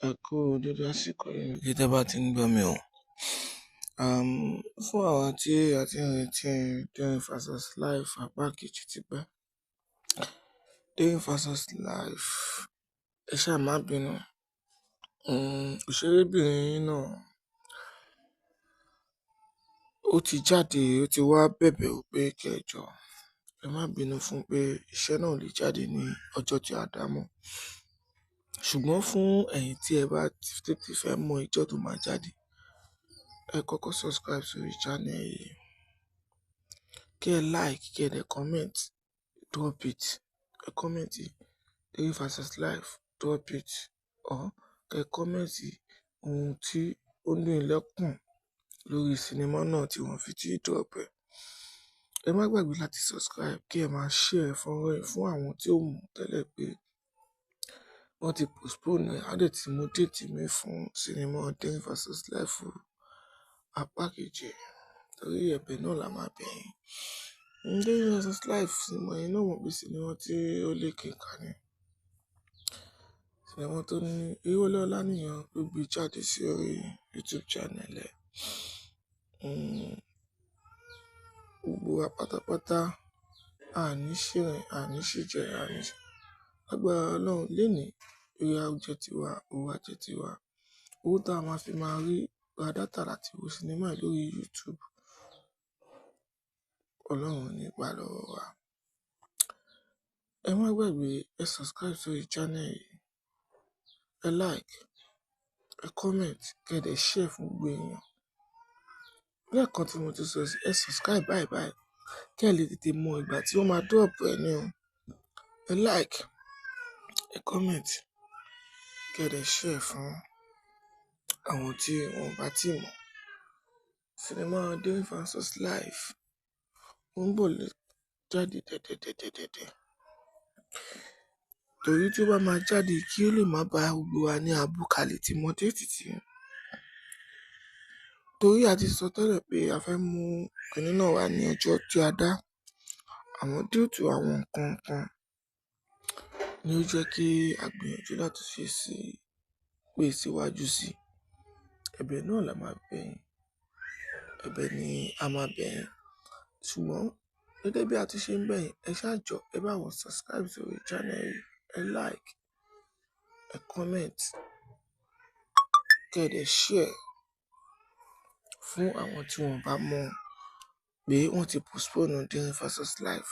Ẹ kú dédé àsìkò yìí níbi tẹ́ bá ti ń gbọ́ mi o. Fún àwa tí a ti ń retí Daring versus Life apá kejì ti pẹ́. Daring versus Life, ẹ ṣáà má bínú. Òṣèrébìnrin yín náà ó ti jáde, ó ti wá bẹ̀bẹ̀ ó pé kí ẹ jọ̀ọ́, ẹ má bínú fún pé iṣẹ́ náà ò lè jáde ní ọjọ́ tí a dá mọ́. Ṣùgbọ́n fún ẹ̀yin tí ẹ bá tètè fẹ́ mọ ìjọ́ tó máa jáde, ẹ kọ́kọ́ subscribe sórí channel yìí. Kí ẹ like, kí ẹ dẹ̀ comment, drop it. Ẹ comment Daring versus Life, drop it. Or kí ẹ comment ohun tí ó ń dùn yín lọ́kàn lórí sinimá náà tí wọ́n fi tí drop ẹ̀. Ẹ má gbàgbé láti subscribe kí ẹ máa share fọ́nrán yìí fún àwọn tí ò mọ̀ tẹ́lẹ̀ pé wọ́n ti postpone ẹ̀, á dẹ̀ ti mú date míì fún sinimá Daring versus Life apá kejì. Torí ẹ̀bẹ̀ náà la máa bẹ̀ yín. Daring versus Life sinimá yẹn náà mọ̀ pé sinimá tí ó lékenkà ni. Sinimá tó ní Erewọlé Ọláníyan ló gbé jáde sí orí YouTube channel ẹ̀. Gbogbo wa pátápátá, a ní ṣìrìn, a ní ṣìjẹ, a ní ṣì. Lágbára Ọlọ́run lénìí, ire á jẹ́ tiwa, owó á jẹ́ tiwa. Owó tá a máa fi máa rí ra data láti wo sinimá yìí lórí YouTube. Ọlọ́run ò ní gbà lọ́wọ́ wa. Ẹ má gbàgbé, ẹ subscribe sórí channel yìí. Ẹ like, ẹ comment, kí ẹ dẹ̀ share fún gbogbo èèyàn. Lẹ́ẹ̀kan tí mo ti sọ sí, ẹ subscribe báyìí báyìí kí ẹ lè tètè mọ ìgbà tí wọ́n máa drop ẹ ní o. Ẹ like, ẹ comment, kí ẹ dẹ̀ share fún àwọn tí wọ́n ò bá tíì mọ̀. Sinimá Daring versus Life ó ń bọ̀ jáde dẹ̀dẹ̀dẹ̀dẹ̀dẹ̀. Torí tí ó bá máa jáde kí ó lè má bá gbogbo wa ní abú ká lè ti mọ date tí. Torí a ti sọ tẹ́lẹ̀ pé a fẹ́ mú kiní náà wá ní ọjọ́ tí a dá. Àmọ́ due to àwọn nǹkan kan ni ó jẹ́ kí a gbìyànjú láti ṣe sí pé síwájú sí. Ẹ̀bẹ̀ náà la máa bẹ̀ yín. Ẹ̀bẹ̀ ni a máa bẹ̀ yín. Ṣùgbọ́n gẹ́gẹ́ bí a ti ṣe ń bẹ̀ yín, ẹ ṣáà jọ̀ọ́, ẹ bá wọn subscribe sórí channel yìí, ẹ like, ẹ comment, kí ẹ dẹ̀ share fún àwọn tí wọ́n bá mọ̀ pé wọ́n ti postpone Daring versus Life.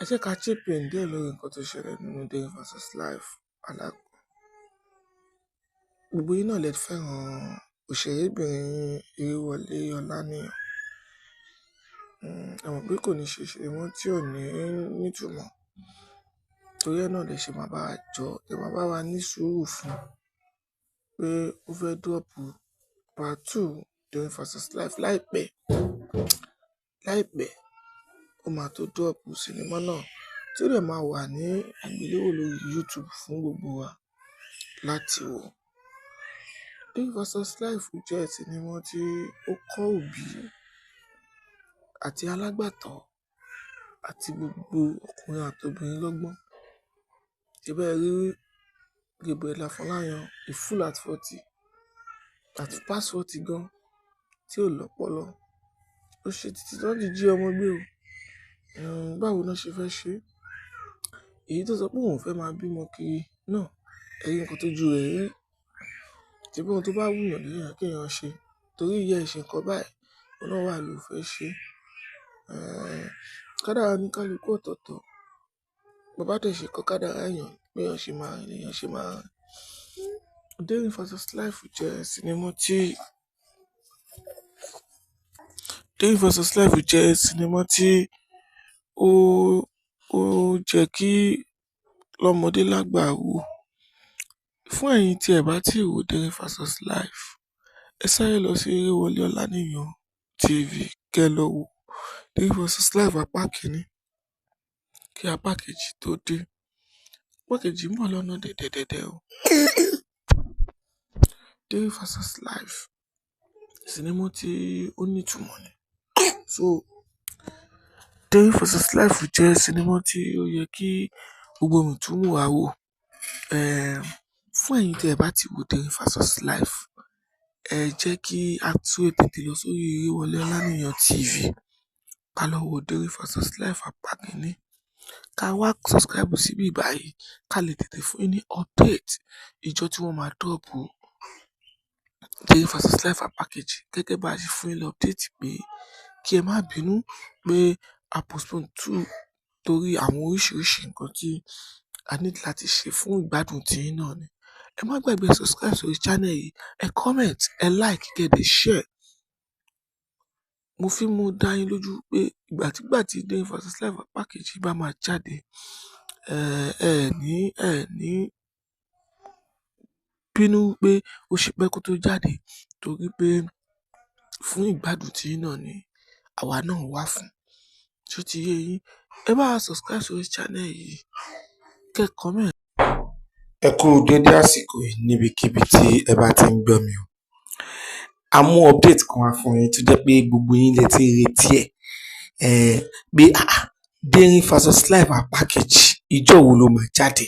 Ẹ jẹ́ ká chip in díẹ̀ lórí nǹkan tó ṣẹlẹ̀ nínú Daring versus Life. Gbogbo yín náà lẹ fẹ́ràn òṣèrébìnrin Erewọlé Ọláníyan. Ẹ mọ̀ pé kò ní ṣe sinimá tí ò ní nítumọ̀. Torí ẹ náà lẹ ṣe máa bá wa jọ, ẹ máa bá wa ní sùúrù fún pé ó fẹ́ drop part two Daring versus Life láìpẹ́. Láìpẹ́, ó máa tó drop sinimá náà tí ó dẹ̀ máa wà ní àgbéléwò lórí YouTube fún gbogbo wa láti wò. Daring versus Life jẹ́ sinimá tí ó kọ́ òbí àti alágbàtọ́ àti gbogbo ọkùnrin àti obìnrin lọ́gbọ́n. Ṣé bẹ́ẹ̀ rí Gabriel Afọláyan, a fool at 40, at past 40 gan, tí ò lọ́pọlọ. Ó ṣe títí tí wọ́n ti jí ọmọ gbé o. Báwo ná ṣe fẹ́ ṣe? Èyí tó sọ pé òun ò fẹ́ máa bímọ kiri náà, ẹ rí nǹkan tójú rẹ̀ rí. Ṣebí ohun tó bá wù yàn léèyàn kí èèyàn ṣe. Torí ìyá ẹ ṣe nǹkan báyìí, òun náà wà ló fẹ́ ṣe. Kádàrá oníkálukú ọ̀tọ̀ọ̀tọ̀. Bó bá dẹ̀ ṣe kọ kádàrá èèyàn, bí èèyàn ṣe máa rìn, lèèyàn ṣe máa rìn. Daring versus Life jẹ́ sinimá tí Daring versus Life jẹ́ sinimá tí ó jẹ́ kí lọ́mọdé lágbà wò. Fún ẹ̀yin tí ẹ bá tíì wo Daring versus Life, ẹ sáré lọ sí Erewọlé Ọláníyan TV kí ẹ lọ wo Daring versus Life apá kìíní kí apá kejì tó dé. Apá kejì ń bọ̀ lọ́nà dẹ̀dẹ̀dẹ̀dẹ̀ o. Daring versus Life sinimá tí ó ní ìtumọ̀ ni. So Daring versus Life jẹ́ sinimá tí ó yẹ kí gbogbo mùtúmùwà wò. Fún ẹ̀yin tí ẹ bá ti wo Derin versus Life, ẹ jẹ́ kí a tún tètè lọ sórí Ìrèwọlé Ọláníyan TV, ká lọ wo Derin versus Life apá kìíní, ká wá subscribe síbí báyìí, ká lè tètè fún yín ní update ìjọ tí wọ́n máa drop Derin versus Life apá kejì. Gẹ́gẹ́ bá a ṣe fún yín ní update pé kí ẹ má bínú pé a postpone two torí àwọn oríṣiríṣi nǹkan tí a need láti ṣe fún ìgbádùn tiyín náà ni. Ẹ má gbàgbé subscribe sórí channel yìí, ẹ comment, ẹ like, kẹ́ ẹ dẹ̀ share. Mo fi mú dá yín lójú pé ìgbàtígbà tí Derin versus Life apá kejì bá máa jáde, ẹ ní bínú pé ó ṣe pẹ́ kó tó jáde, torí pé fún ìgbádùn tiyín náà ni àwa náà wà fún. Ṣó ti yé yín? Ẹ bá wa subscribe sórí channel yìí, kẹ́ ẹ comment. Ẹ kú dédé àsìkò yìí níbikíbi tí ẹ bá ti ń gbọ́ mi o. A mú update kan wá fún yín tó jẹ́ pé gbogbo yín lẹ ti ń retí ẹ̀ pé ah, Derin versus Life apá kejì, ìjọ́ wo ló máa jáde?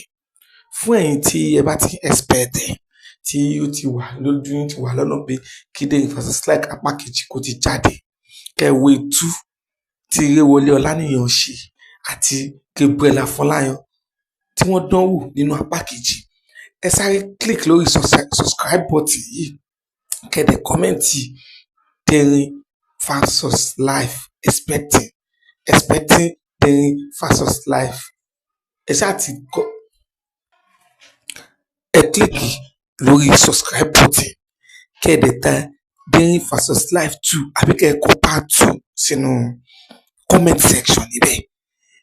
Fún ẹ̀yin tí ẹ bá ti expect ẹ̀, tí ó ti wà lójú yín, ti wà lọ́nà pé kí Derin versus Life apá kejì kó ti jáde, kẹ́ ẹ wo itú tí Ìrèwọlé Ọláníyan ṣe àti Gabriel Afọláyan tí wọ́n dánwò nínú apá kejì, ẹ sáré click lórí subscribe button yìí, kẹ́ ẹ dẹ̀ comment Derin versus Life, expecting Derin versus Life. Ẹ ṣáà ti kọ, ẹ click lórí subscribe button, kẹ́ ẹ dẹ̀ tẹ Derin versus Life two àbí kẹ́ ẹ kọ part two sínú comment section níbẹ̀.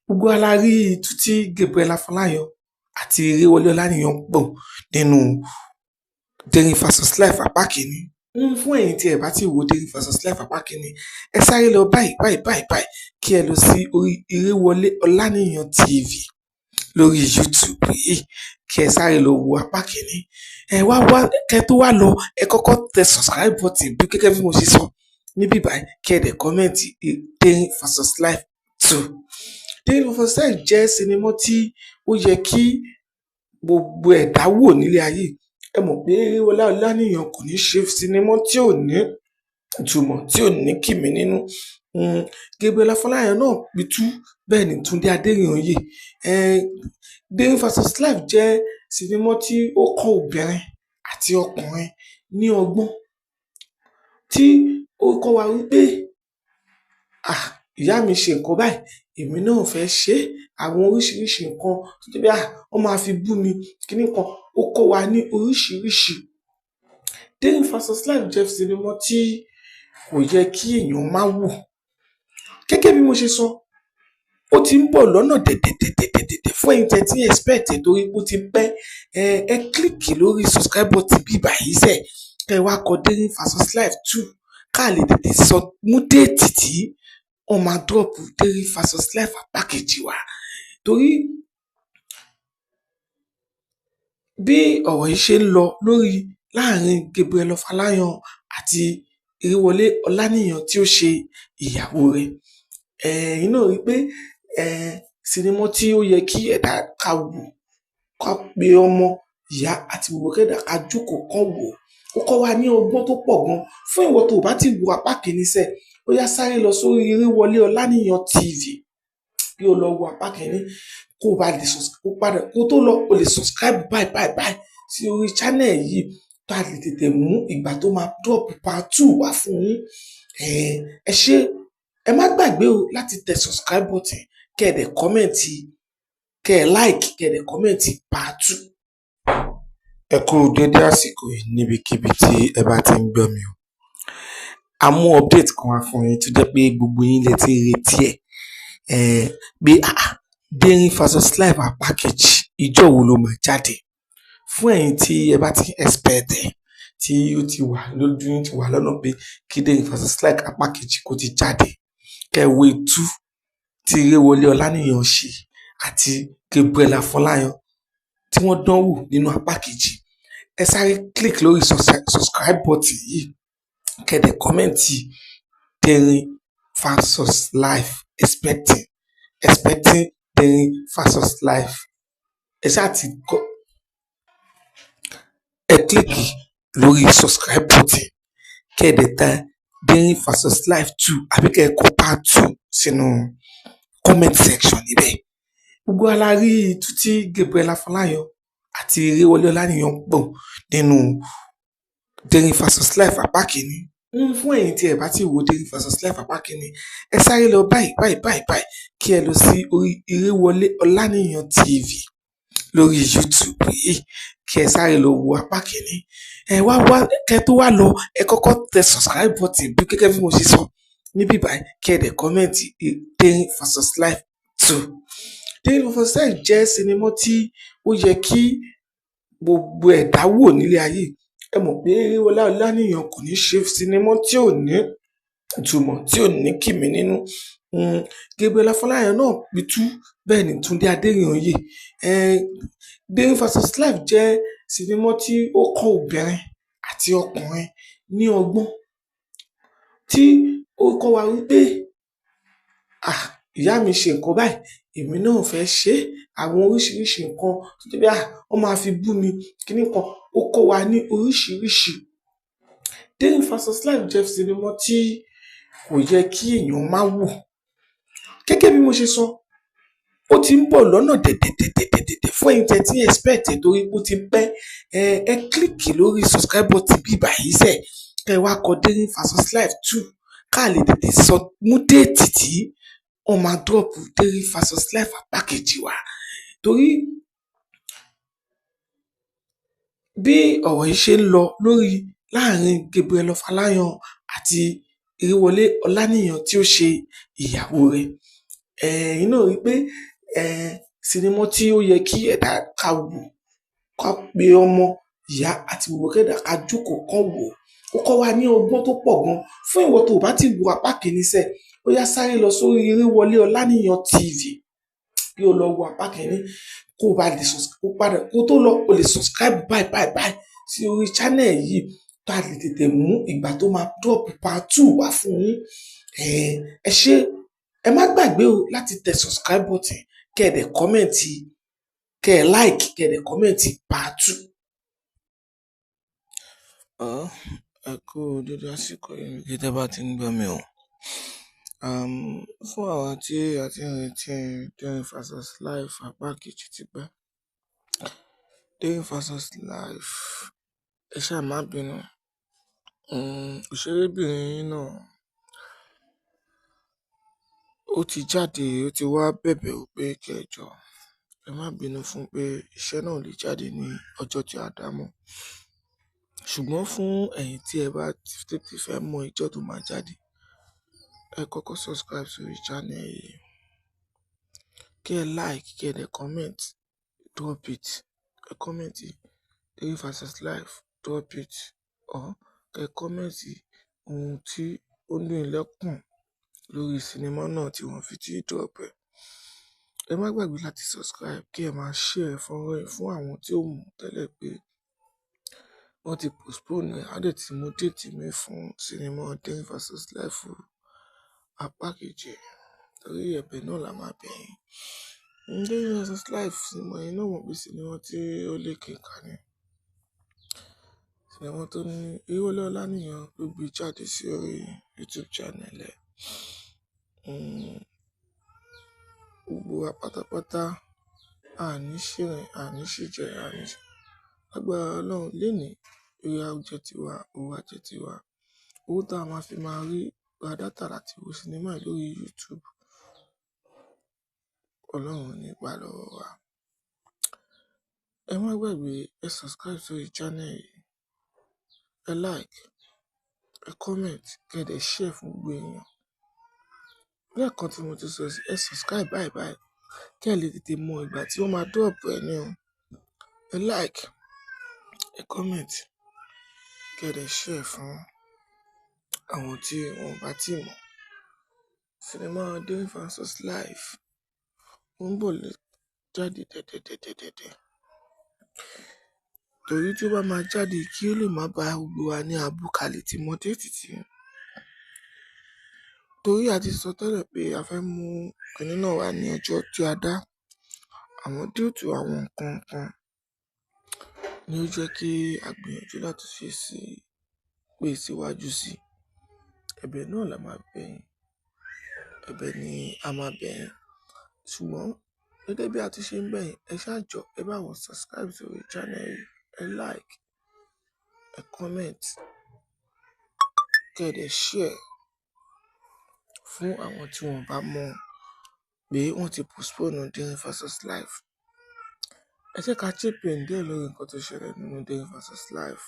Gbogbo wa la rí itú tí Gabriel Afọláyan àti Ìrèwọlé Ọláníyan pọ̀ nínú Derin versus Life apá kìíní. Fún ẹ̀yin tí ẹ bá ti wo Derin versus Life apá kìíní, ẹ sáré lọ báyìí báyìí báyìí báyìí, kí ẹ lọ sí orí Ìrèwọlé Ọláníyan TV lórí YouTube yìí, kí ẹ sáré lọ wo apá kìíní. Ẹ wá wá, kẹ́ tó wá lọ, ẹ kọ́kọ́ tẹ subscribe button bí gẹ́gẹ́ bí mo ṣe sọ níbí báyìí, kí ẹ dẹ̀ comment Derin versus Life two. Derin versus Life jẹ́ sinimá tí ó yẹ kí gbogbo ẹ̀dá wò nílé ayé. Ẹ mọ̀ pé Ìrèwọlé Ọláníyan kò ní ṣe sinimá tí ò ní ìtumọ̀, tí ò ní kìmí nínú. Gabriel Afọláyan náà pitú, bẹ́ẹ̀ ni Túndé Adérìnyè. Derin versus Life jẹ́ sinimá tí ó kọ́ obìnrin àti ọkùnrin ní ọgbọ́n, tí ó kọ́ wa wípé, ah, ìyá mi ṣe nǹkan báyìí, èmi náà fẹ́ ṣe é. Àwọn oríṣiríṣi nǹkan tó jẹ́ pé, ah, wọ́n máa fi bú mi kíní kan, ó kọ́ wa ní oríṣiríṣi. Derin versus Life jẹ́ sinimá tí kò yẹ kí èèyàn má wò. Gẹ́gẹ́ bí mo ṣe sọ, ó ti ń bọ̀ lọ́nà dẹ̀dẹ̀dẹ̀dẹ̀dẹ̀. Fún ẹ̀yin tẹ́ tí ń expect ẹ̀ torí pé ó ti pẹ́, ẹ click lórí subscribe button bí báyìí sẹ̀, kẹ́ ẹ wá kọ Derin versus Life two, ká lè tètè sọ mú date tí wọ́n máa drop Derin versus Life apá kejì wá. Torí bí ọ̀rọ̀ yìí ṣe ń lọ lórí láàrin Gabriel Afọláyan àti Ìrèwọlé Ọláníyan tí ó ṣe ìyàwó rẹ̀, ẹ̀yin náà rí i pé sinimá tí ó yẹ kí ẹ̀dá ká wò, ká pe ọmọ, ìyá àti gbogbo kẹ́dà ká jókòó kán wò ó. Ó kọ́ wa ní ọgbọ́n tó pọ̀ gan. Fún ìwọ tó o bá ti wo apá kìíní sẹ̀, ó yá, sáré lọ sórí Ìrèwọlé Ọláníyan TV kí o lọ wo apá kìíní, kó o bá lè kó padà. Kó tó lọ, o lè subscribe báyìí báyìí báyìí sí orí channel yìí, tá a lè tètè mú ìgbà tó máa drop part two wá fún yín. Ẹ ṣé, ẹ má gbàgbé o láti tẹ subscribe button, kẹ́ ẹ dẹ̀ comment, kẹ́ ẹ like, kẹ́ ẹ dẹ̀ comment part two. Ẹ kú dédé àsìkò yìí níbikíbi tí ẹ bá ti ń gbọ́ mi o. A mú update kan wá fún yín tó jẹ́ pé gbogbo yín lẹ ti ń retí ẹ̀ pé ah, Derin versus Life apá kejì, ìjọ́ wo ló máa jáde? Fún ẹ̀yin tí ẹ bá ti expect ẹ̀, tí ó ti wà lójú yín, ti wà lọ́nà pé kí Derin versus Life apá kejì kó ti jáde, kẹ́ ẹ wo itú tí Ìrèwọlé Ọláníyan ṣe àti Gabriel Afọláyan tí wọ́n dánwò nínú apá kejì, ẹ sáré click lórí subscribe button yìí, kẹ́ ẹ dẹ̀ comment Derin versus Life, expecting Derin versus Life. Ẹ ṣáà ti kọ, Ẹ click lórí subscribe button, kẹ́ ẹ dẹ̀ tẹ Derin versus Life 2 àbí kẹ́ ẹ kọ part 2 sínú comment section níbẹ̀. Gbogbo wa la rí itú tí Gabriel Afọláyan àti Ìrèwọlé Ọláníyan pọ̀ nínú Derin versus Life apá kìíní. Fún ẹ̀yin tí ẹ bá ti wo Derin versus Life apá kìíní, ẹ sáré lọ báyìí báyìí báyìí báyìí, kí ẹ lọ sí orí Ìrèwọlé Ọláníyan TV lórí YouTube yìí, kí ẹ sáré lọ wo apá kìíní. Ẹ wá wá, kẹ́ tó wá lọ, ẹ kọ́kọ́ tẹ subscribe button bí gẹ́gẹ́ bí mo ṣe sọ níbí báyìí, kí ẹ dẹ̀ comment Derin versus Life 2. Derin versus Life jẹ́ sinimá tí ó yẹ kí gbogbo ẹ̀dá wò nílé ayé. Ẹ mọ̀ pé Ìrèwọlé Ọláníyan kò ní ṣe sinimá tí ò ní ìtumọ̀, tí ò ní kìmí nínú. Gabriel Afọláyan náà pitú, bẹ́ẹ̀ ni Túndé Adérìnyè. Derin versus Life jẹ́ sinimá tí ó kọ́ obìnrin àti ọkùnrin ní ọgbọ́n, tí ó kọ́ wa wípé ìyá mi ṣe nǹkan báyìí, èmi náà fẹ́ ṣe é. Àwọn oríṣiríṣi nǹkan tó jẹ́ pé wọ́n máa fi bú mi kíní kan, ó kọ́ wa ní oríṣiríṣi. Derin versus Life jẹ́ sinimá tí kò yẹ kí èèyàn má wò. Gẹ́gẹ́ bí mo ṣe sọ, ó ti ń bọ̀ lọ́nà dẹ̀dẹ̀dẹ̀dẹ̀dẹ̀ fún ẹ̀yin tẹ́ tí expect ẹ̀, torí ó ti pẹ́. Ẹ click lórí subscribe button bí báyìí sẹ̀, kẹ́ ẹ wá kọ Derin versus Life 2, ká lè tètè sọ mú date tí wọ́n máa drop Derin versus Life apá kejì wá. Torí bí ọ̀rọ̀ yìí ṣe ń lọ lórí láàrin Gabriel Afọláyan àti Ìrèwọlé Ọláníyan tí ó ṣe ìyàwó rẹ̀, ẹ̀yin náà rí pé sinimá tí ó yẹ kí ẹ̀dá ká wò, ká pe ọmọ ìyá àti gbogbo kẹ́dà ká jókòó kán wò. Ó kọ́ wa ní ọgbọ́n tó pọ̀ gan. Fún ìwọ tó bá ti wo apá kìíní sẹ̀, ó yá, sáré lọ sórí Ìrèwọlé Ọláníyan TV kí o lọ wo apá kìíní, kó o bá lè kó padà. Kó tó lọ, o lè subscribe báyìí báyìí báyìí sí orí channel yìí, tá a lè tètè mú ìgbà tó máa drop part 2 wá fún yín. Ẹ ṣé, ẹ má gbàgbé o láti tẹ subscribe button, kẹ́ ẹ dẹ̀ comment, kẹ́ ẹ like, kẹ́ ẹ dẹ̀ comment part 2. Ẹ kú dédé àsìkò yìí níbi tẹ́ bá ti ń gbọ́ mi o. Fún àwa tí a ti ń retí Derin versus Life apá kejì ti pẹ́. Derin versus Life, ẹ ṣáà má bínú. Òṣèrébìnrin yín náà ó ti jáde, ó ti wá bẹ̀bẹ̀ ó pé kí ẹ jọ̀ọ́, ẹ má bínú fún pé iṣẹ́ náà ò lè jáde ní ọjọ́ tí a dá mọ́. Ṣùgbọ́n fún ẹ̀yin tí ẹ bá tètè fẹ́ mọ ìjọ́ tó máa jáde, ẹ kọ́kọ́ subscribe sórí channel yìí, kí ẹ like, kí ẹ dẹ̀ comment, drop it. Ẹ comment Derin versus Life, drop it, or kẹ́ ẹ comment ohun tí ó ń dùn yín lọ́kàn lórí sinimá náà tí wọ́n fi tí drop ẹ̀. Ẹ má gbàgbé láti subscribe, kí ẹ máa share fọ́nrán yìí fún àwọn tí ò mọ̀ tẹ́lẹ̀ pé wọ́n ti postpone ẹ̀, á dẹ̀ ti mú date míì fún sinimá Derin versus Life apá kejì. Torí ẹ̀bẹ̀ náà la máa bẹ̀ yín. Derin versus Life sinimá yìí náà mọ̀ pé sinimá tí ó lékeka ni. Sinimá tó ní Ìrèwọlé Ọláníyan ló gbé jáde sí orí YouTube channel ẹ̀. Gbogbo wa pátápátá, a ní ṣìrìn, a ní ṣìjẹ, a ní ṣì. Lágbára Ọlọ́run lénìí, ire á jẹ́ tiwa, owó á jẹ́ tiwa. Owó tá a máa fi máa rí ra data láti wo sinimá yìí lórí YouTube, Ọlọ́run ò ní gbà lọ́wọ́ wa. Ẹ má gbàgbé, ẹ subscribe sórí channel yìí, ẹ like, ẹ comment, kí ẹ dẹ̀ share fún gbogbo èèyàn. Lẹ́ẹ̀kan tí mo ti sọ sí, ẹ subscribe báyìí báyìí kí ẹ lè tètè mọ ìgbà tí wọ́n máa drop ẹ̀ ní o. Ẹ like, ẹ comment, kí ẹ dẹ̀ share fún àwọn tí wọn ò bá tíì mọ̀. Sinimá Derin versus Life ó ń bọ̀ jáde dẹ̀dẹ̀dẹ̀dẹ̀dẹ̀. Torí tí ó bá máa jáde, kí ó lè má ba gbogbo wa ní abú, ká lè ti mọ date tí. Torí a ti sọ tẹ́lẹ̀ pé a fẹ́ mú kinní náà wá ní ọjọ́ tí a dá. Àmọ́ due to àwọn nǹkan kan, Ni ó jẹ́ kí a gbìyànjú láti ṣe sí pé síwájú sí i. Ẹ̀bẹ̀ náà la máa bẹ̀ yín, ẹ̀bẹ̀ ni a máa bẹ̀ yín. Ṣùgbọ́n gẹ́gẹ́ bí a ti ṣe ń bẹ̀ yín, ẹ ṣáà jọ̀ọ́, ẹ bá wa subscribe sórí channel yìí, ẹ like, ẹ comment, kẹ́ ẹ dẹ̀ share fún àwọn tí wọn ò bá mọ̀ pé wọ́n ti postpone Derin versus Life. Ẹ jẹ́ ká chip in díẹ̀ lórí nǹkan tó ṣẹlẹ̀ nínú Derin versus Life.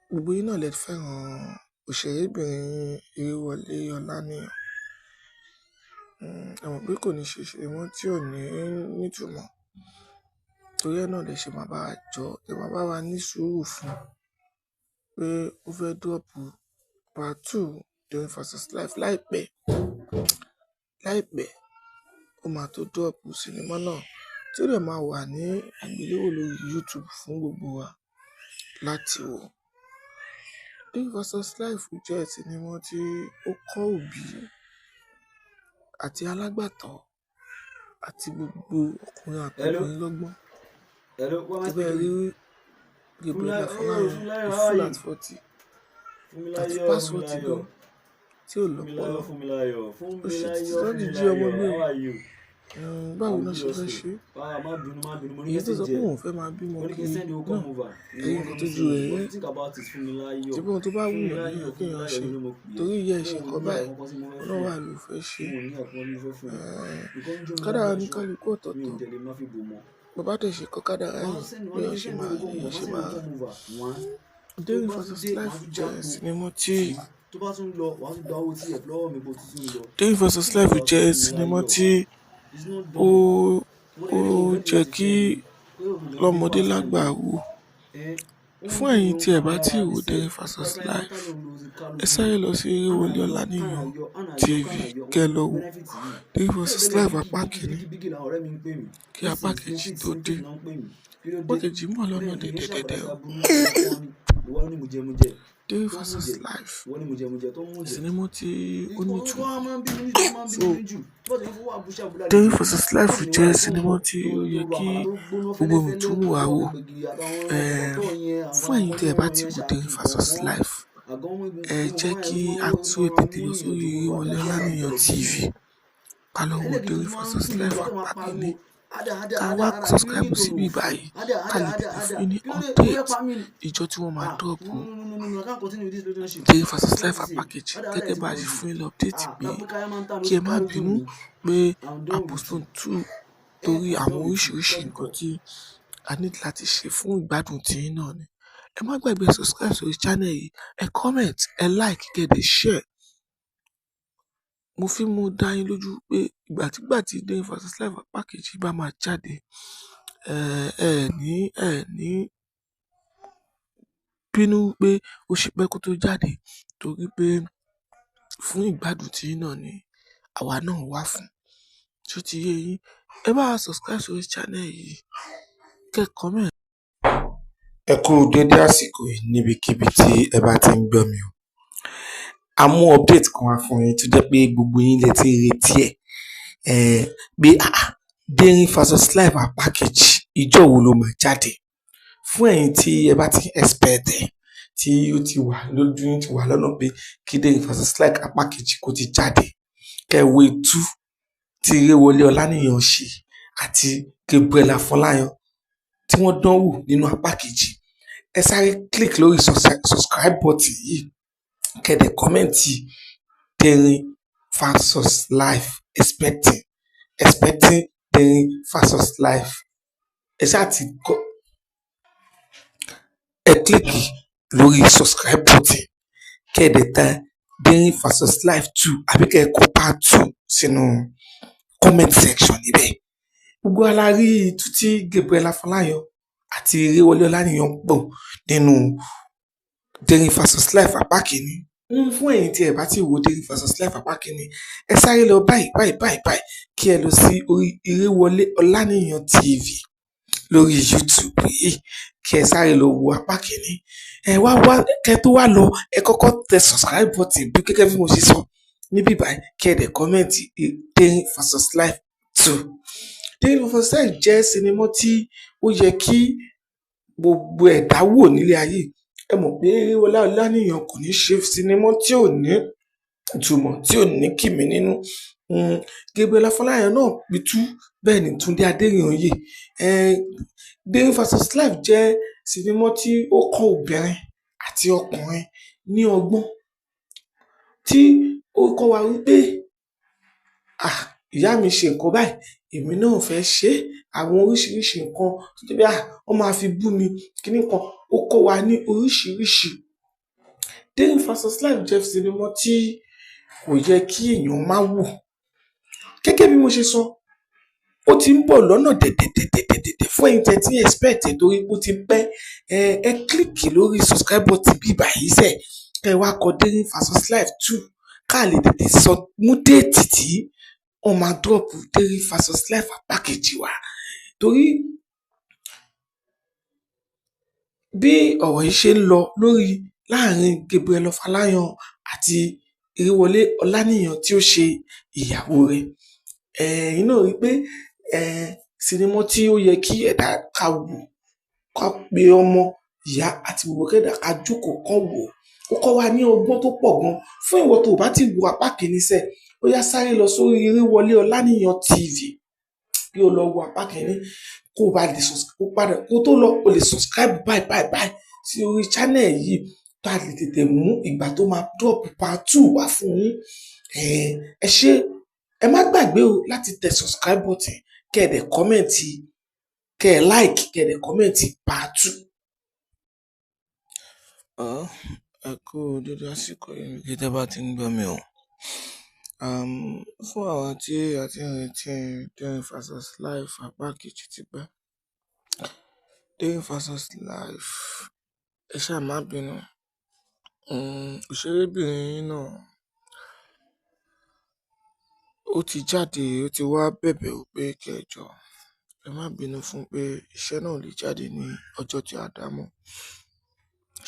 Gbogbo yín náà lẹ fẹ́ràn òṣèrébìnrin Ìrèwọlé Ọláníyan. Ẹ mọ̀ pé kò ní ṣe ṣe wọ́n tí ò ní nítumọ̀. Torí ẹ̀ náà lẹ ṣe máa bá wa jọ, ẹ máa bá wa ní sùúrù fún pé ó fẹ́ drop part two Derin versus Life láìpẹ́. Láìpẹ́, ó máa tó drop sinimá náà tí ó dẹ̀ máa wà ní àgbéléwò lórí YouTube fún gbogbo wa láti wò. Derin versus Life jẹ́ sinimá tí ó kọ́ òbí àti alágbàtọ́ àti gbogbo ọkùnrin àti Hello, obìnrin lọ́gbọ́n. hello, who am I Ṣé bẹ́ẹ̀ speaking rí with? Gabriel Funmilayo, oh, Afọláyan, Funmilayo, a how are fool you? at 40, àti Funmilayo, past 40 Funmilayo, gan tí ò Funmilayo, lọ́pọlọ. Funmilayo, Ó ṣe títí Funmilayo, tó ti jí ọmọ Funmilayo, gbé o. how are you? Báwo I'm náà good ṣe fẹ́ also. ṣe é? Ah, má bínú, má bínú, mo ní Èyí tó sọ message pé ẹ. òun fẹ́ máa bímọ Mo ní kí n kiri send owó náà, come over. ẹ̀rí Ìwọ nǹkan ló tójú send rẹ̀ it. But rí. think about it, Funmilayo. Ṣebí ohun tó bá wù yàn Funmilayo, ló yẹ kéèyàn Funmilayo ṣe. ni mo pè é. Torí ìyá ẹ̀ ṣe Mo ò nǹkan ní báyìí, àwọn kan tí mo fẹ́ òun náà fún wà ẹ. ló fẹ́ ṣe. Mo ò ní àwọn kan tí mo fẹ́ fún ẹ. Nǹkan ń jó mi Kádàrá lábẹ́ aṣọ. oníkálukú Mi ò ọ̀tọ̀ọ̀tọ̀. dẹ̀ lè má fi bò mọ́. Bó bá dẹ̀ ṣe kọ kádàrá Wọ́n èèyàn, send, wọ́n ní béèyàn kí n ṣe send máa owó come lèèyàn over, wọ́n ṣe send máa owó come over. One. Tó Derin bá tún versus dé, màá Life tún jẹ́ jápo. sinimá tí Two. Tó bá tún lọ, wàá tún gba owó TF lọ́wọ́ mi bó tún tún lọ. Derin versus Think Life about it, jẹ́ sinimá Funmilayo. tí It's not ó done. Mo ó dẹ̀ rí pé mo ready jẹ́ láti kí fẹ́ mi. Pé òun lè gbé lọ́mọdé part time lágbà mi. wò. Eh, ó ń Fún dùn ẹ̀yin mí, ó tí ń ẹ ká bá mi tíì lára wo níṣẹ́. Derin versus Tó bá pẹ́ Life, tá ló ń lo ti ká ẹ lójú sáré mi. lọ sí Hánà Ìrèwọlé yọ, kánà Ọláníyan yọ, hánà yọ, TV kánà yọ, kẹ́ ẹ òun lọ wò benefit yìí. Derin Tẹ́lẹ̀ versus tẹ́lẹ̀ Life bígì apá bígì kìíní bígì bígì làwọn ọ̀rẹ́ mi ń pè mí. kí apá Nísìnyí mo kejì fix tó ní dé. fix náà ń pè mí. Kí ló Apá dé? kejì ń bọ̀ lọ́nà Bẹ́ẹ̀ ni kì í ṣàpàdà dẹ̀dẹ̀dẹ̀dẹ̀ sí o. aburú ìwọ ni ìwọ ni mùjẹmùjẹ Derin tó ń versus mújẹ. Life Ìwọ ni mùjẹmùjẹ tó ń mújẹ. sinimá tí ó Ìkọ́ tó nítumọ̀. wá máa ń bí mi jù, tó máa ń bí So mi jù. Tó bá ti ń fowó àbúṣe àbúlá Derin lejò. versus Life Láti ní jẹ́ wá tó ń sinimá bọ̀ tí tó ó tó yẹ ro kí àmàlà tó gbóná gbogbo fẹ́lẹ́fẹ́lẹ́ mùtúmùwà tó wò. ọbẹ̀ gbẹ̀gìrì àtàwọn Um ọ̀tọ̀ yẹn àwọn Fún ẹ̀yin nǹkan tí tí ẹ bá wọ́n tíì yẹn wo ṣàkì Derin versus kọ̀ọ̀kan. Life, Àgọ́ mú egun ẹ gbogbo jẹ́ nǹkan kí yẹn a ló tún máa tètè mú lọ èèyàn sórí dúró Ìrèwọlé àbí Ọláníyan àbẹ̀rẹ̀ TV ká lọ wo ẹlẹ́ẹ̀kejì Derin tó máa ń versus dùn mí Life jù wá tó máa apá pariwo kìíní. ádà ádà Ká ádà wá ádà kí ló dé subscribe tó síbí rò fún báyìí ádà ká ádà lè ádà tètè ádà fún yín ní kí ló dé ó fẹ́ update pa mí ni ìjọ tí wọ́n máa ah drop no no no no no I can't continue with this relationship. Derin versus What Life you say apá kejì ádà ádà gẹ́gẹ́ ti bá a pọ̀ ṣe jù fún yín ní update ah pé kápẹ́ káyá máa ń tà ló kí ẹ ti má ká lójú bínú mi. pé I'm a done with you. postpone two Eh, torí I'm àwọn done with you. oríṣiríṣi Tell nǹkan God. tí a need láti ṣe fún ìgbádùn tiyín náà ni. Ẹ má gbàgbé subscribe sórí channel yìí, ẹ comment, ẹ like, kẹ́ ẹ dẹ̀ share. Mo fi ń mú dá yín lójú pé ìgbàkígbà tí Derin versus Life apá kejì bá máa jáde, ẹ ní bínú pé ó ṣe pẹ́ kó tó jáde torí pé fún ìgbádùn tiyín náà ni àwa náà wà fún. Ṣó ti yé yín? Ẹ bá wa subscribe sórí channel yìí, kẹ́ ẹ comment. Ẹ kú dédé àsìkò yìí níbikíbi tí ẹ bá ti ń gbọ́ mi o. A mú update kan wá fún yín tó jẹ́ pé gbogbo yín lẹ ti ń retí ẹ̀ pé ah, Derin versus Life apá kejì, ìjọ́ wo ló máa jáde? Fún ẹ̀yin tí ẹ bá ti expect ẹ̀, tí ó ti wà lójú yín, ti wà lọ́nà pé kí Derin versus Life apá kejì kó ti jáde, kẹ́ ẹ wo itú tí Ìrèwọlé Ọláníyan ṣe àti Gabriel Afọláyan tí wọ́n dánwò nínú apá kejì. Ẹ sáré click lórí subscribe button yìí, kẹ́ ẹ dẹ̀ comment Derin versus Life expecting, expecting Derin versus Life. Ẹ ṣáà ti kọ ẹ click lórí subscribe button, kẹ́ ẹ dẹ̀ tẹ Derin versus Life two àbí kẹ́ ẹ kọ part two sínú comment section níbẹ̀. Gbogbo wa la rí itú tí Gabriel Afọláyan àti Ìrèwọlé Ọláníyan pọ̀ nínú Derin versus Life apá kìíní. Fún ẹ̀yin tí ẹ bá ti wo Derin versus Life apá kìíní, ẹ sáré lọ báyìí báyìí báyìí báyìí kí ẹ lọ sí orí Ìrèwọlé Ọláníyan TV lórí YouTube yìí, kí ẹ sáré lọ wo apá kìíní. Ẹ wá wá, kẹ́ tó wá lọ, ẹ kọ́kọ́ tẹ subscribe button bí gẹ́gẹ́ bí mo ṣe sọ níbí báyìí, kí ẹ dẹ̀ comment Derin versus Life two. Derin versus Life jẹ́ sinimá tí ó ó yẹ kí gbogbo ẹ̀dá wò nílé ayé. Ẹ mọ̀ pé Eréwọlé Ọláníyan kò ní ṣe sinimá tí ò ní ìtumọ̀, tí ò ní kìmí nínú. Gabriel Afọláyan náà pitú, bẹ́ẹ̀ ni Túndé Adérìnyè. Daring versus Life jẹ́ sinimá tí ó kọ́ obìnrin àti ọkùnrin ní ọgbọ́n, tí ó kọ́ wa wípé ìyá mi ṣe nǹkan báyìí, èmi náà fẹ́ ṣe é, àwọn oríṣiríṣi nǹkan tó jẹ́ pé wọ́n máa fi bú mi kíní kan, ó kọ́ wa ní oríṣiríṣi. Daring versus Life jẹ́ sinimá tí kò yẹ kí èèyàn má wò. Gẹ́gẹ́ bí mo ṣe sọ, ó ti ń bọ̀ lọ́nà dẹ̀dẹ̀dẹ̀dẹ̀dẹ̀ fún ẹ̀yin tẹ́ tí ń expect ẹ̀ torí ó ti pẹ́. Ẹ click lórí subscribe button bí báyìí sẹ̀, kẹ́ ẹ wá kọ Daring versus Life 2 ká lè tètè sọ mú date tí wọ́n máa drop Daring versus Life apá kejì wá. Torí bí ọ̀rọ̀ yìí ṣe ń lọ lórí láàrin Gabriel Afọláyan àti Eréwọlé Ọláníyan tí ó ṣe ìyàwó rẹ̀, ẹ̀yin náà rí i pé sinimá tí ó yẹ kí ẹ̀dá ká wò, ká pe ọmọ, ìyá àti gbogbo kẹ́dà ká jókòó kán wò ó. Ó kọ́ wa ní ọgbọ́n tó pọ̀ gan. Fún ìwọ tó o bá ti wo apá kìíní sẹ̀, ó yá sáré lọ sórí Eréwọlé Ọláníyan TV kí o lọ wo apá kìíní, kó o bá lè padà kó tó lọ, o lè subscribe báyìí báyìí báyìí sí orí channel yìí tá a lè tètè mú ìgbà tó máa drop part 2 wá fún yín. Ẹ ṣé, ẹ má gbàgbé o láti tẹ subscribe button, kẹ́ ẹ dẹ̀ comment, kẹ́ ẹ like, kẹ́ ẹ dẹ̀ comment part 2. Ẹ kú dédé àsìkò yìí níbi tẹ́ bá ti ń gbọ́ mi o. Fún àwa tí a ti ń retí Daring versus Life apá kejì ti pẹ́. Daring versus Life, ẹ ṣáà má bínú. Òṣèrébìnrin yín náà ó ti jáde, ó ti wá bẹ̀bẹ̀ pé kí ẹ jọ̀ọ́, ẹ má bínú fún pé iṣẹ́ náà ò lè jáde ní ọjọ́ tí a dá mọ́.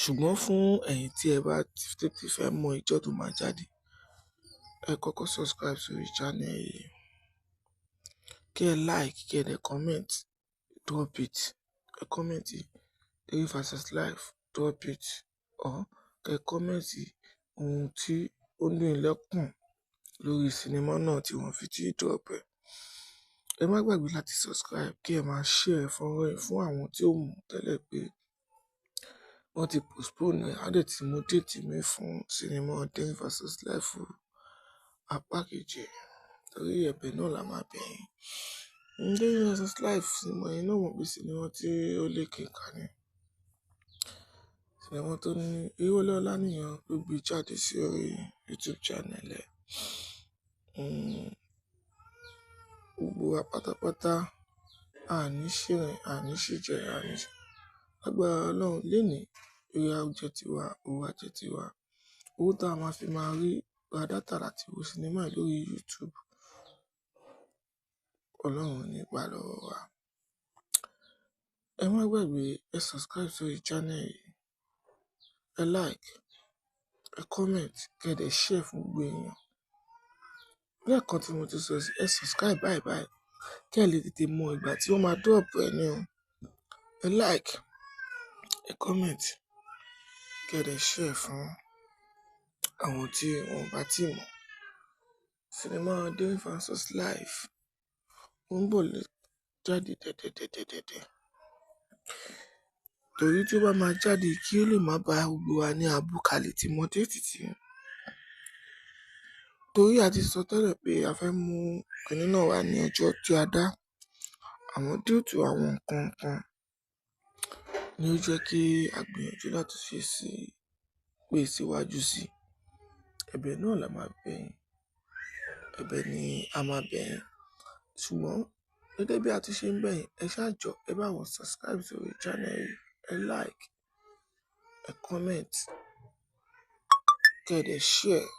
Ṣùgbọ́n fún ẹ̀yin tí ẹ bá tètè fẹ́ mọ ìjọ́ tó máa jáde, ẹ kọ́kọ́ subscribe sórí channel yìí, kí ẹ like, kí ẹ dẹ̀ comment, drop it. Ẹ comment Daring versus Life, drop it, or kí ẹ comment ohun tí ó ń dùn yín lọ́kàn lórí sinimá náà tí wọ́n fi tí drop ẹ̀. Ẹ má gbàgbé láti subscribe, kí ẹ máa share fọ́nrán yìí fún àwọn tí ó mọ̀ tẹ́lẹ̀ pé wọ́n ti postpone ẹ̀, á dẹ̀ ti mú date mi fún sinimá Daring versus Life apá kejì, torí ẹ̀bẹ̀ náà la máa bẹ̀ yín. Daring versus Life sinimá yẹn náà mọ̀ pé sinimá tí ó lékeka ni. Sinimá tó ní Eréwọlé Ọláníyan ló gbé jáde sí orí YouTube channel ẹ̀. Gbogbo wa pátápátá, a ní ṣìrìn, a ní ṣìjẹ, a ní ṣì. Lágbára Ọlọ́run lénìí, ire á jẹ́ tiwa, owó á jẹ́ tiwa. Owó tá a máa fi máa rí ra data láti wo sinimá yìí lórí YouTube, Ọlọ́run ò ní gbà lọ́wọ́ wa. Ẹ má gbàgbé, ẹ subscribe sórí channel yìí, ẹ like, ẹ comment, kí ẹ dẹ̀ share fún gbogbo èèyàn. Lẹ́ẹ̀kan tí mo ti sọ sí, ẹ subscribe báyìí báyìí kí ẹ lè tètè mọ ìgbà tí wọ́n máa drop ẹ ní o. Ẹ like, ẹ comment, kí ẹ dẹ̀ share fún àwọn tí wọ́n bá tí mọ̀. Sinimá Daring versus Life ó ń bọ̀ jáde dẹ̀dẹ̀dẹ̀dẹ̀dẹ̀. Torí tí ó bá máa jáde kí ó lè má ba gbogbo wa ní abú kalẹ̀ tí mọ date tí. Torí a ti sọ tẹ́lẹ̀ pé a fẹ́ mú kinní náà wá ní ọjọ́ tí a dá. Àmọ́ due to àwọn nǹkan kan ni ó jẹ́ kí a gbìyànjú láti ṣe sí pé síwájú sí. Ẹ̀bẹ̀ náà la máa bẹ̀ yín. Ẹ̀bẹ̀ ni a máa bẹ̀ yín. Ṣùgbọ́n gẹ́gẹ́ bí a ti ṣe ń bẹ̀ yín, ẹ ṣáà jọ̀ọ́, ẹ bá wọn subscribe sórí channel yìí, ẹ like, ẹ comment, kí ẹ dẹ̀ share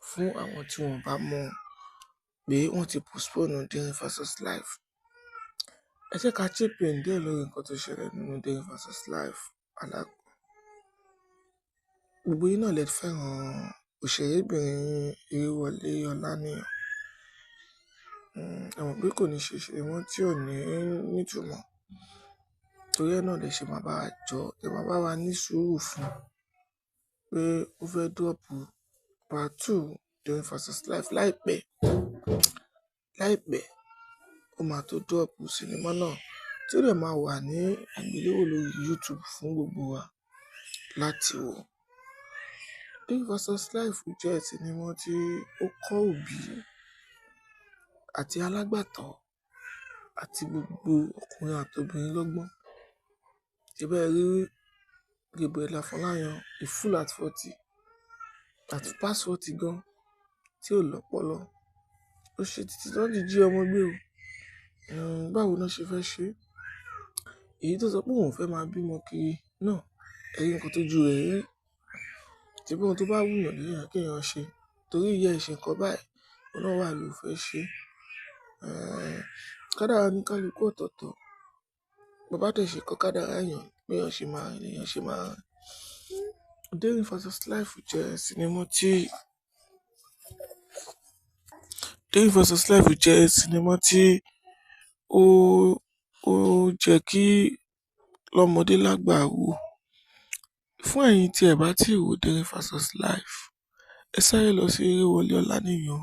fún àwọn tí wọ́n bá mọ̀ pé wọ́n ti postpone Daring versus Life. Ẹ jẹ́ ká chip in díẹ̀ lórí nǹkan tó ṣẹlẹ̀ nínú Daring versus Life. Gbogbo yín náà lẹ fẹ́ràn òṣèrébìnrin Eréwọlé Ọláníyan. Ẹ mọ̀ pé kò ní ṣe sinimá tí ò ní nítumọ̀. Torí ẹ̀ náà lẹ ṣe máa bá wa jọ, ẹ máa bá wa ní sùúrù fún pé ó fẹ́ drop part two Derin versus Life láìpẹ́. Láìpẹ́, ó máa tó drop sinimá náà tí ó dẹ̀ máa wà ní àgbéléwò lórí YouTube fún gbogbo wa láti wò. Derin versus Life jẹ́ sinimá tí ó kọ́ òbí àti alágbàtọ́ àti gbogbo ọkùnrin àti obìnrin lọ́gbọ́n. Ṣé bẹ́ẹ̀ rí Gabriel Afọláyan, a fool at 40, at past 40 gan, tí ò lọ́pọlọ. Ó ṣe títí tí wọ́n ti jí ọmọ gbé o. Báwo ná ṣe fẹ́ ṣe? Èyí tó sọ pé òun ò fẹ́ máa bímọ kiri náà, ẹ rí nǹkan tójú rẹ̀ rí. Ṣebí ohun tó bá wùyàn léèyàn kéèyàn ṣe. Torí ìyá ẹ̀ ṣe nǹkan báyìí, òun náà wà ló fẹ́ ṣe. Kádàrá oníkálukú ọ̀tọ̀ọ̀tọ̀. Bó bá dẹ̀ ṣe kọ kádàrá èèyàn, béèyàn ṣe máa rìn lèèyàn ṣe máa rìn. Derin versus Life jẹ́ sinimá tí Derin versus Life jẹ́ sinimá tí ó jẹ́ kí lọ́mọdé lágbà wò. Fún ẹ̀yin tí ẹ bá tíì wo Derin versus Life, ẹ sáré lọ sí Erewọlé Ọláníyan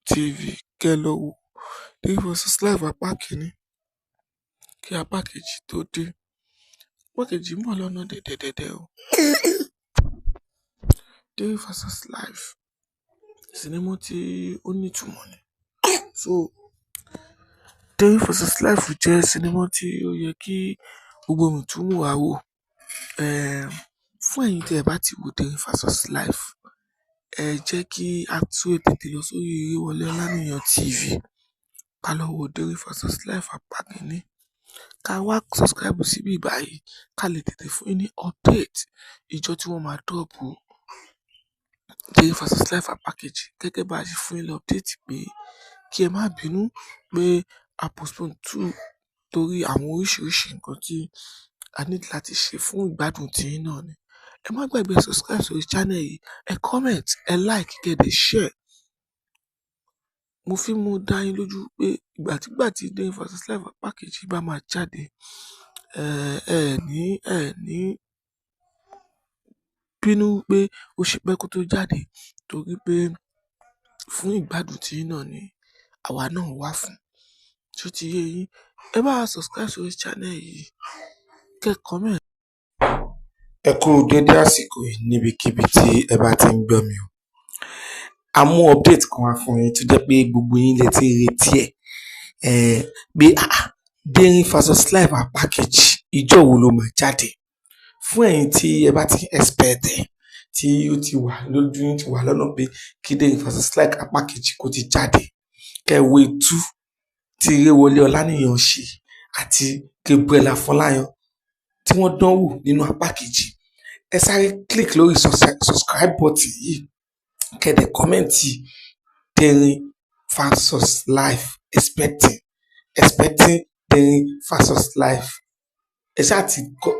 TV kẹ́ ẹ lọ wo Derin versus Life apá kìíní kí apá kejì tó dé. Apá kejì ń bọ̀ lọ́nà dẹ̀dẹ̀dẹ̀dẹ̀ o. Derin versus Life sinimá tí ó nítumọ̀ ni. So Derin versus Life jẹ́ sinimá tí ó yẹ kí gbogbo mùtúmùwà wò. Fún ẹ̀yin tí ẹ bá ti wo Derin versus Life, ẹ jẹ́ kí a tún tètè lọ sórí Erewọlé Ọláníyan TV ká lọ wo Derin versus Life apá kìíní. Ká wá subscribe síbí báyìí ká lè tètè fún yín ní update ìjọ́ tí wọ́n máa drop Derin versus Life apá kejì gẹ́gẹ́ bá a ṣe fún yín ní update pé kí ẹ má bínú pé a postpone two torí àwọn oríṣiríṣi nǹkan tí a need láti ṣe fún ìgbádùn tiyín náà ni. Ẹ má gbàgbé subscribe sórí channel yìí, ẹ comment, ẹ like, kẹ́ ẹ dẹ̀ share. Mo fi ń mú dá yín lójú pé ìgbàkígbà tí Derin versus Life apá kejì bá máa jáde, ẹ ní bínú pé ó ṣe pẹ́ kó tó jáde torí pé fún ìgbádùn tiyín náà ni àwa náà wà fún. Ṣó ti yé yín? Ẹ bá wa subscribe sórí channel yìí, kẹ́ ẹ comment. Ẹ kú dédé àsìkò yìí níbikíbi tí ẹ bá ti ń gbọ́ mi o. A mú update kan wá fún yín tó jẹ́ pé gbogbo yín lẹ ti ń retí ẹ̀ pé ah, Derin versus Life apá kejì, ìjọ́ wo ló máa jáde? Fún ẹ̀yin tí ẹ bá ti expect ẹ̀, tí ó ti wà lójú yín, ti wà lọ́nà pé kí Derin versus Life apá kejì kó ti jáde, kẹ́ ẹ wo itú tí Erewọlé Ọláníyan ṣe àti Gabriel Afọláyan tí wọ́n dánwò nínú apá kejì, ẹ sáré click lórí subscribe button yìí, kẹ́ ẹ dẹ̀ comment Derin versus Life expecting, expecting Derin versus Life. Ẹ ṣáà ti kọ,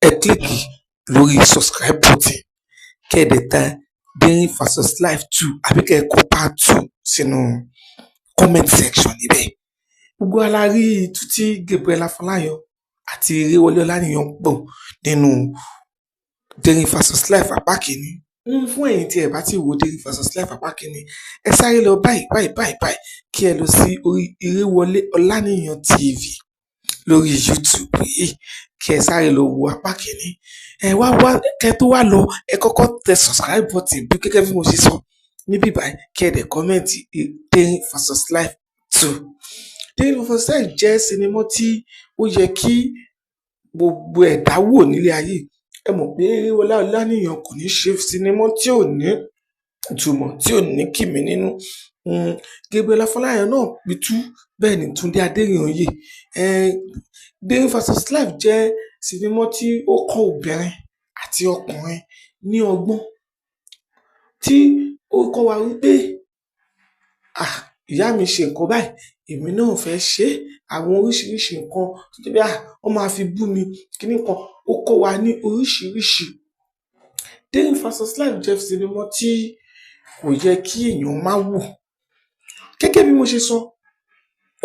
ẹ click lórí subscribe button, kẹ́ ẹ dẹ̀ tẹ Derin versus Life two àbí kẹ́ ẹ kọ part two sínú comment section níbẹ̀. Gbogbo wa la rí itú tí Gabriel Afọláyan àti Erewọlé Ọláníyan pọ̀ nínú Derin versus Life apá kìíní. Fún ẹ̀yin tí ẹ bá ti wo Derin versus Life apá kìíní, ẹ sáré lọ báyìí báyìí báyìí báyìí kí ẹ lọ sí orí Erewọlé Ọláníyan TV lórí YouTube yìí, kí ẹ sáré lọ wo apá kìíní. Ẹ wá wá, kẹ́ tó wá lọ, ẹ kọ́kọ́ tẹ subscribe button bí gẹ́gẹ́ bí mo ṣe sọ níbí báyìí, kí ẹ dẹ̀ comment Derin versus Life two. Derin versus Life jẹ́ sinimá tí ó yẹ kí gbogbo ẹ̀dá wò nílé ayé. Ẹ mọ̀ pé Erewọlé Ọláníyan kò ní ṣe sinimá tí ò ní ìtumọ̀, tí ò ní kìmí nínú. Gabriel Afọláyan náà pitú, bẹ́ẹ̀ ni Túndé Adérìnyè. Derin versus Life jẹ́ sinimá tí ó kọ́ obìnrin àti ọkùnrin ní ọgbọ́n, tí ó kọ́ wa wípé ah, ìyá mi ṣe nǹkan báyìí, èmi náà fẹ́ ṣe é. Àwọn oríṣiríṣi nǹkan tó jẹ́ pé ah, wọ́n máa fi bú mi kíní kan, ó kọ́ wa ní oríṣiríṣi. Derin versus Life jẹ́ sinimá tí kò yẹ kí èèyàn má wò. Gẹ́gẹ́ bí mo ṣe sọ,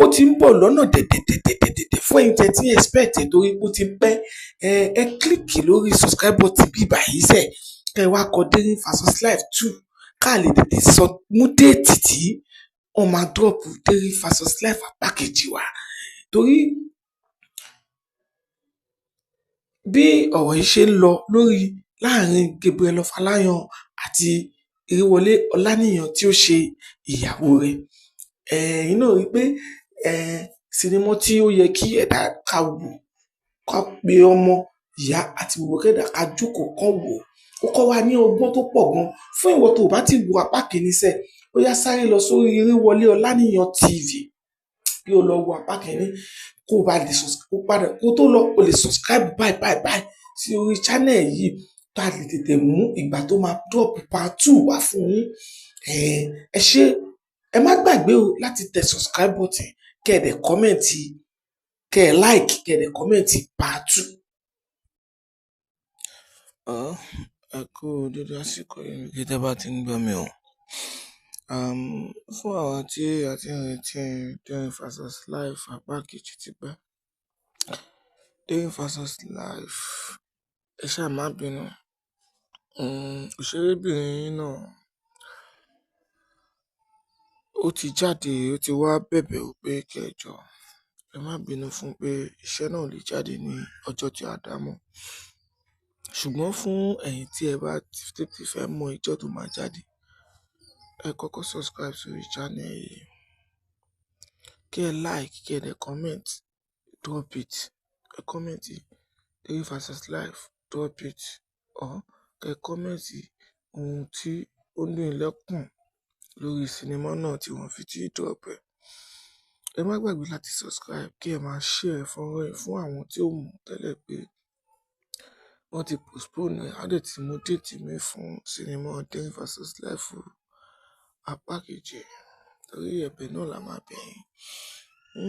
ó ti ń bọ̀ lọ́nà dẹ̀dẹ̀dẹ̀dẹ̀dẹ̀ fún ẹ̀yin tẹ́ tí expect ẹ̀ torí ó ti pẹ́. Ẹ click lórí subscribe button bí báyìí sẹ̀, kẹ́ ẹ wá kọ Derin versus Life 2 ká lè tètè sọ mú date tí wọ́n máa drop Derin versus Life apá kejì wá. Torí bí ọ̀rọ̀ yìí ṣe ń lọ lórí láàrin Gabriel Afọláyan àti Ìrèwọlé Ọláníyan tí ó ṣe ìyàwó rẹ̀, ẹ̀yin náà rí i pé sinimá tí ó yẹ kí ẹ̀dá ká wò, ká pe ọmọ ìyá àti gbogbo kẹ́dà ká jókòó kán wò ó, kọ́ wa ní ọgbọ́n tó pọ̀ gan. Fún ìwọ tó o bá ti wo apá kìíní sẹ̀, ó yá sáré lọ sórí Ìrèwọlé Ọláníyan TV kí o lọ wo apá kìíní, kó o bá lè kó padà kó tó lọ, o lè subscribe báyìí báyìí báyìí sí orí channel yìí tá a lè tètè mú ìgbà tó máa drop part 2 wá fún yín. Ẹ ṣé, ẹ má gbàgbé o láti tẹ subscribe button, kẹ́ ẹ dẹ̀ comment, kẹ́ ẹ like, kẹ́ ẹ dẹ̀ comment part 2. Ẹ kú dédé àsìkò yìí bí tẹ́ bá ti ń gbọ́ mi o. Fún àwa tí a ti ń retí Derin versus Life apá kejì ti pẹ́. Derin versus Life, ẹ ṣáà má bínú. Òṣèrébìnrin yín náà ó ti jáde, ó ti wá bẹ̀bẹ̀ ó pé kí ẹ jọ̀ọ́, ẹ má bínú fún pé iṣẹ́ náà ò lè jáde ní ọjọ́ tí a dá mọ́. Ṣùgbọ́n fún ẹ̀yin tí ẹ bá tètè fẹ́ mọ ìjọ́ tó máa jáde, ẹ kọ́kọ́ subscribe sórí channel yìí, kí ẹ like, kí ẹ dẹ̀ comment, drop it. Ẹ comment Derin versus Life, drop it, or kí ẹ comment ohun tí ó ní lọ́kàn lórí sinimá náà tí wọ́n fi ti drop ẹ̀. Ẹ má gbàgbé láti subscribe, kí ẹ máa share fọ́nrán yìí fún àwọn tí ó mọ̀ tẹ́lẹ̀ pé wọ́n ti postpone ẹ̀, á dẹ̀ ti mú date mi fún sinimá Derin versus Life apá kejì, torí ẹ̀bẹ̀ náà la máa bẹ̀ yín.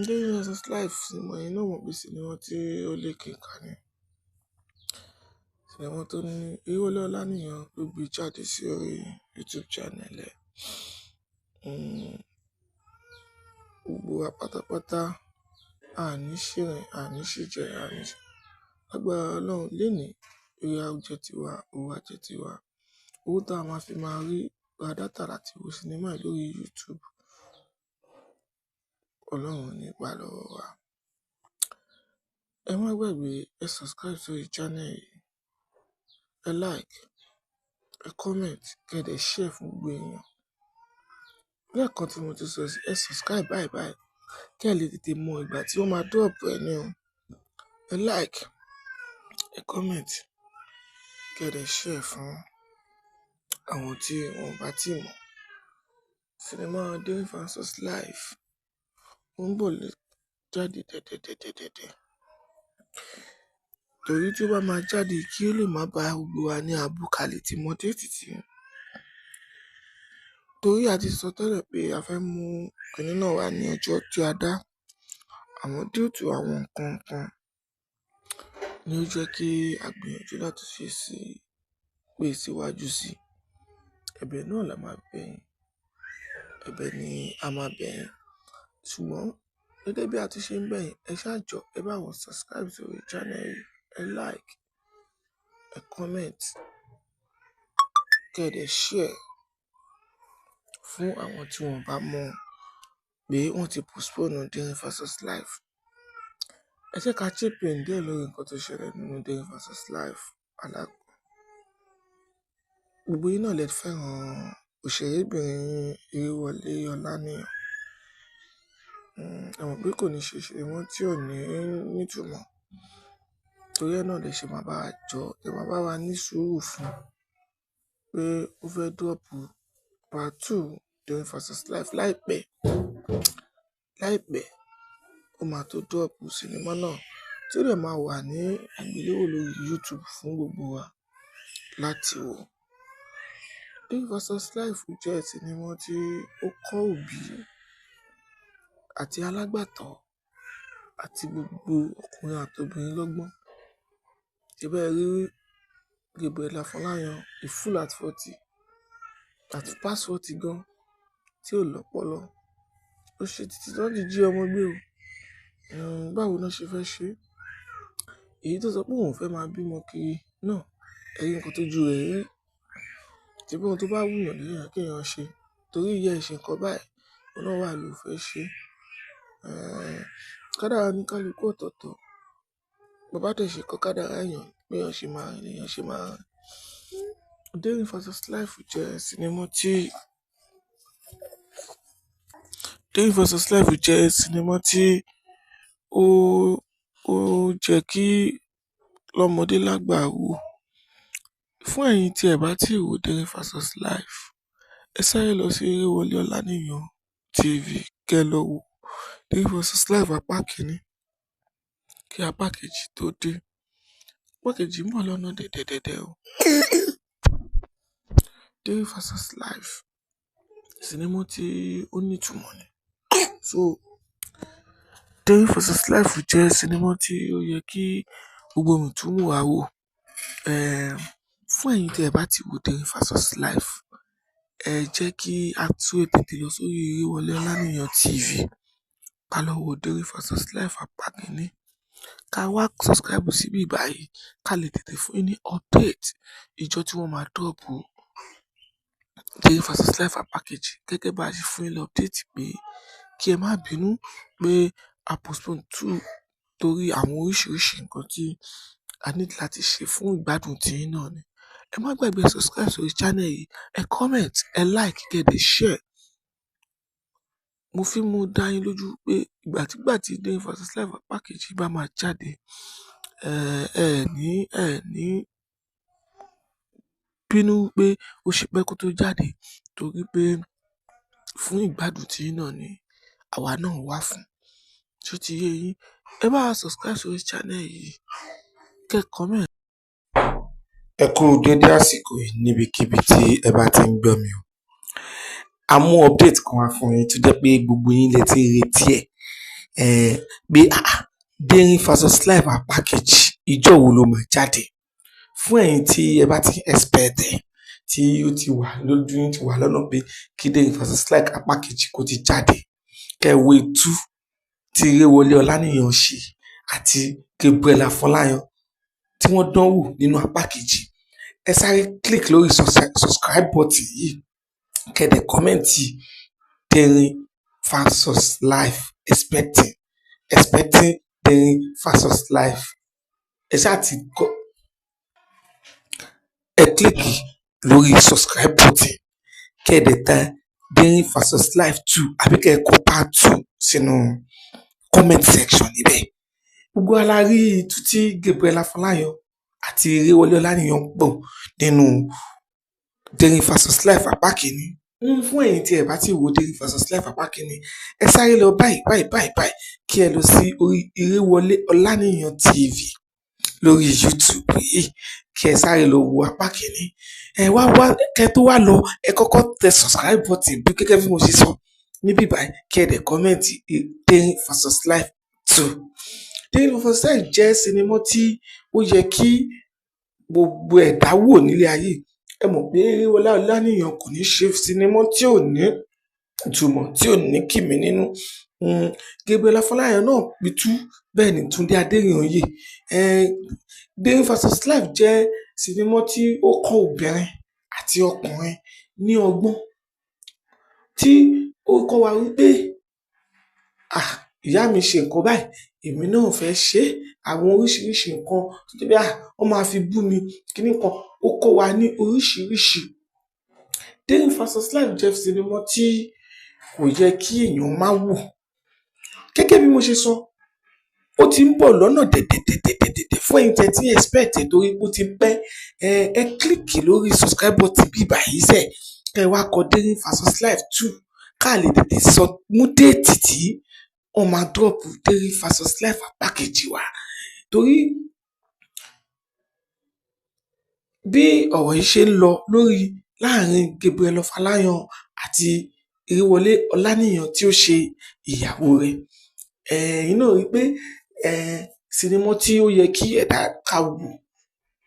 Derin versus Life sinimá yìí náà mọ̀ pé sinimá tí ó lékeka ni. Sinimá tó ní Ìrèwọlé Ọláníyan ló gbé jáde sí orí YouTube channel ẹ̀. Gbogbo wa pátápátá a ní ṣìrìn, a ní ṣìjẹ, a ní ṣì. Lágbára Ọlọ́run lénìí, ire á jẹ́ tiwa, owó á jẹ́ tiwa. Owó tá a máa fi máa rí ra data láti wo sinimá yìí lórí YouTube, Ọlọ́run ò ní gbà lọ́wọ́ wa. Ẹ má gbàgbé, ẹ subscribe sórí channel yìí, ẹ like, ẹ comment, kí ẹ dẹ̀ share fún gbogbo èèyàn. Lẹ́ẹ̀kan tí mo ti sọ sí, ẹ subscribe báyìí báyìí kí ẹ lè tètè mọ ìgbà tí wọ́n máa drop ẹ̀ ní o. Ẹ like, ẹ comment, kí ẹ dẹ̀ share fún àwọn tí wọn bá tí mọ̀. Sinimá Derin versus Life ó ń bọ̀ jáde dẹ̀dẹ̀dẹ̀dẹ̀dẹ̀. Torí tí ó bá máa jáde kí ó lè má ba gbogbo wa ní abú kalẹ̀ tí mọ date tí. Torí a ti sọ tẹ́lẹ̀ pé a fẹ́ mú kinní náà wá ní ọjọ́ tí a dá. Àmọ́ due to àwọn nǹkan kan ni ó jẹ́ kí a gbìyànjú láti ṣe sí pé síwájú sí. Ẹ̀bẹ̀ náà la máa bẹ̀ yín. Ẹ̀bẹ̀ ni a máa bẹ̀ yín. Ṣùgbọ́n gẹ́gẹ́ bí a ti ṣe ń bẹ̀ yín, ẹ ṣáà jọ̀ọ́, ẹ bá wọn subscribe sórí channel yìí, ẹ like, ẹ comment, kí ẹ dẹ̀ share fún àwọn tí wọ́n bá mọ̀ pé wọ́n ti postpone Derin versus Life. Ẹ jẹ́ ká chip in díẹ̀ lórí nǹkan tó ṣẹlẹ̀ nínú Derin versus Life. Gbogbo yín náà lẹ fẹ́ràn òṣèrébìnrin Ìrèwọlé Ọláníyan. Ẹ mọ̀ pé kò ní ṣe sinimá tí ò ní nítumọ̀. Torí ẹ náà lè ṣe máa bá wa jọ, ẹ máa bá wa ní sùúrù fún pé ó fẹ́ drop part 2 Derin versus Life láìpẹ́. Láìpẹ́, ó máa tó drop sinimá náà tí ó dẹ̀ máa wà ní àgbéléwò lórí YouTube fún gbogbo wa láti wò. Derin versus Life jẹ́ sinimá tí ó kọ́ òbí àti alágbàtọ́ àti gbogbo ọkùnrin àti obìnrin lọ́gbọ́n. Ṣé bẹ́ẹ̀ rí Gabriel Afọláyan, a fool at 40, at past 40 gan, tí ò lọ́pọlọ. Ó ṣe títí tí wọ́n ti jí ọmọ gbé o. Báwo náà ṣe fẹ́ ṣe? Èyí tó sọ pé òun fẹ́ máa bímọ kiri náà, ẹ̀rí nǹkan tó ju rẹ̀ rí. Ṣebí ohun tó bá wù yàn lèèyàn kéèyàn ṣe. Torí ìyá ẹ̀ ṣe nǹkan báyìí, òun náà wà ló fẹ́ ṣe. Kádàrá oníkálukú ọ̀tọ̀ọ̀tọ̀. Bó bá dẹ̀ ṣe kọ kádàrá èèyàn, béèyàn ṣe máa rìn lèèyàn ṣe máa rìn. Daring versus Life jẹ́ sinimá tí Daring versus Life jẹ́ sinimá tí ó jẹ́ kí lọ́mọdé lágbà wò. Fún ẹ̀yin tí ẹ bá tíì wo Daring versus Life, ẹ sáré lọ sí Erewọlé Ọláníyan TV kẹ́ ẹ lọ wo Daring versus Life apá kìíní kí apá kejì tó dé. Apá kejì ń bọ̀ lọ́nà dẹ̀dẹ̀dẹ̀dẹ̀ o. Daring versus Life sinimá tí ó nítumọ̀ ni. So Daring versus Life jẹ́ sinimá tí ó yẹ kí gbogbo mùtúmùwà wò. Fún ẹ̀yin tí ẹ bá ti wo Daring versus Life, ẹ jẹ́ kí a tún tètè lọ sórí Erewọlé Ọláníyan TV ká lọ wo Daring versus Life apá kìíní. Ká wá subscribe síbí báyìí ká lè tètè fún yín ní update ìjọ́ tí wọ́n máa drop Daring versus Life apá kejì gẹ́gẹ́ bá a ṣe fún yín ní update pé kí ẹ má bínú pé a postpone two torí àwọn oríṣiríṣi nǹkan tí a need láti ṣe fún ìgbádùn tiyín náà ni. Ẹ má gbàgbé subscribe sórí channel yìí, ẹ comment, ẹ like, kẹ́ ẹ dẹ̀ share. Mo fi ń mú dá yín lójú pé ìgbàkígbà tí Daring versus Life apá kejì bá máa jáde, ẹ ní bínú pé ó ṣe pẹ́ kó tó jáde torí pé fún ìgbádùn tiyín náà ni àwa náà wà fún. Ṣó ti yé yín? Ẹ bá wa subscribe sórí channel yìí, kẹ́ ẹ comment. Ẹ kú dédé àsìkò yìí níbikíbi tí ẹ bá ti ń gbọ́ mi o. A mú update kan wá fún yín tó jẹ́ pé gbogbo yín lẹ ti ń retí ẹ̀ pé ah, Daring versus Life apá kejì, ìjọ́ wo ló máa jáde? Fún ẹ̀yin tí ẹ bá ti expect ẹ̀, tí ó ti wà lójú yín, ti wà lọ́nà pé kí Daring versus Life apá kejì kó ti jáde, kẹ́ ẹ wo itú tí Erewọlé Ọláníyan ṣe àti Gabriel Afọláyan tí wọ́n dánwò nínú apá kejì, ẹ sáré click lórí subscribe button yìí, kẹ́ ẹ dẹ̀ comment Daring versus Life, expecting Daring versus Life. Ẹ ṣáà ti kọ, ẹ click lórí subscribe button, kẹ́ ẹ dẹ̀ tẹ Daring versus Life two àbí kẹ́ ẹ kọ part two sínú comment section níbẹ̀. Gbogbo wa la rí itú tí Gabriel Afọláyan àti Erewọlé Ọláníyan pọ̀ nínú Daring versus Life apá kìíní. Fún ẹ̀yin tí ẹ bá ti wo Daring versus Life apá kìíní, ẹ sáré lọ báyìí báyìí báyìí báyìí kí ẹ lọ sí orí Erewọlé Ọláníyan TV lórí YouTube yìí, kí ẹ sáré lọ wo apá kìíní. Ẹ wá wá, kẹ́ tó wá lọ, ẹ kọ́kọ́ tẹ subscribe button bí gẹ́gẹ́ bí mo ṣe sọ níbí báyìí, kí ẹ dẹ̀ comment Daring versus Life two. Daring versus Life jẹ́ sinimá tí ó yẹ kí gbogbo ẹ̀dá wò nílé ayé. Ẹ mọ̀ pé Erewọlé Ọláníyan kò ní ṣe sinimá tí ò ní ìtumọ̀, tí ò ní kìmí nínú. Gabriel Afọláyan náà pitú, bẹ́ẹ̀ ni Túndé Adérìnyè. Daring versus Life jẹ́ sinimá tí ó kọ́ obìnrin àti ọkùnrin ní ọgbọ́n, tí ó kọ́ wa wípé, ah, ìyá mi ṣe nǹkan báyìí, èmi náà fẹ́ ṣe é. Àwọn oríṣiríṣi nǹkan tó jẹ́ pé, ah, wọ́n máa fi bú mi kíní kan, ó kọ́ wa ní oríṣiríṣi. Daring versus Life jẹ́ sinimá tí kò yẹ kí èèyàn má wò. Gẹ́gẹ́ bí mo ṣe sọ, ó ti ń bọ̀ lọ́nà dẹ̀dẹ̀dẹ̀dẹ̀dẹ̀. Fún ẹ̀yin tẹ́ tí expect ẹ̀ torí pé ó ti pẹ́, ẹ click lórí subscribe button bí báyìí sẹ̀, kẹ́ ẹ wá kọ Daring versus Life two ká lè tètè sọ mú date tí wọ́n máa drop Daring versus Life apá kejì wá, torí bí ọ̀rọ̀ yìí ṣe ń lọ lórí láàrin Gabriel Afọláyan àti Erewọlé Ọláníyan tí ó ṣe ìyàwó rẹ̀, ẹ̀yin náà rí i pé sinimá tí ó yẹ kí ẹ̀dá ká wò,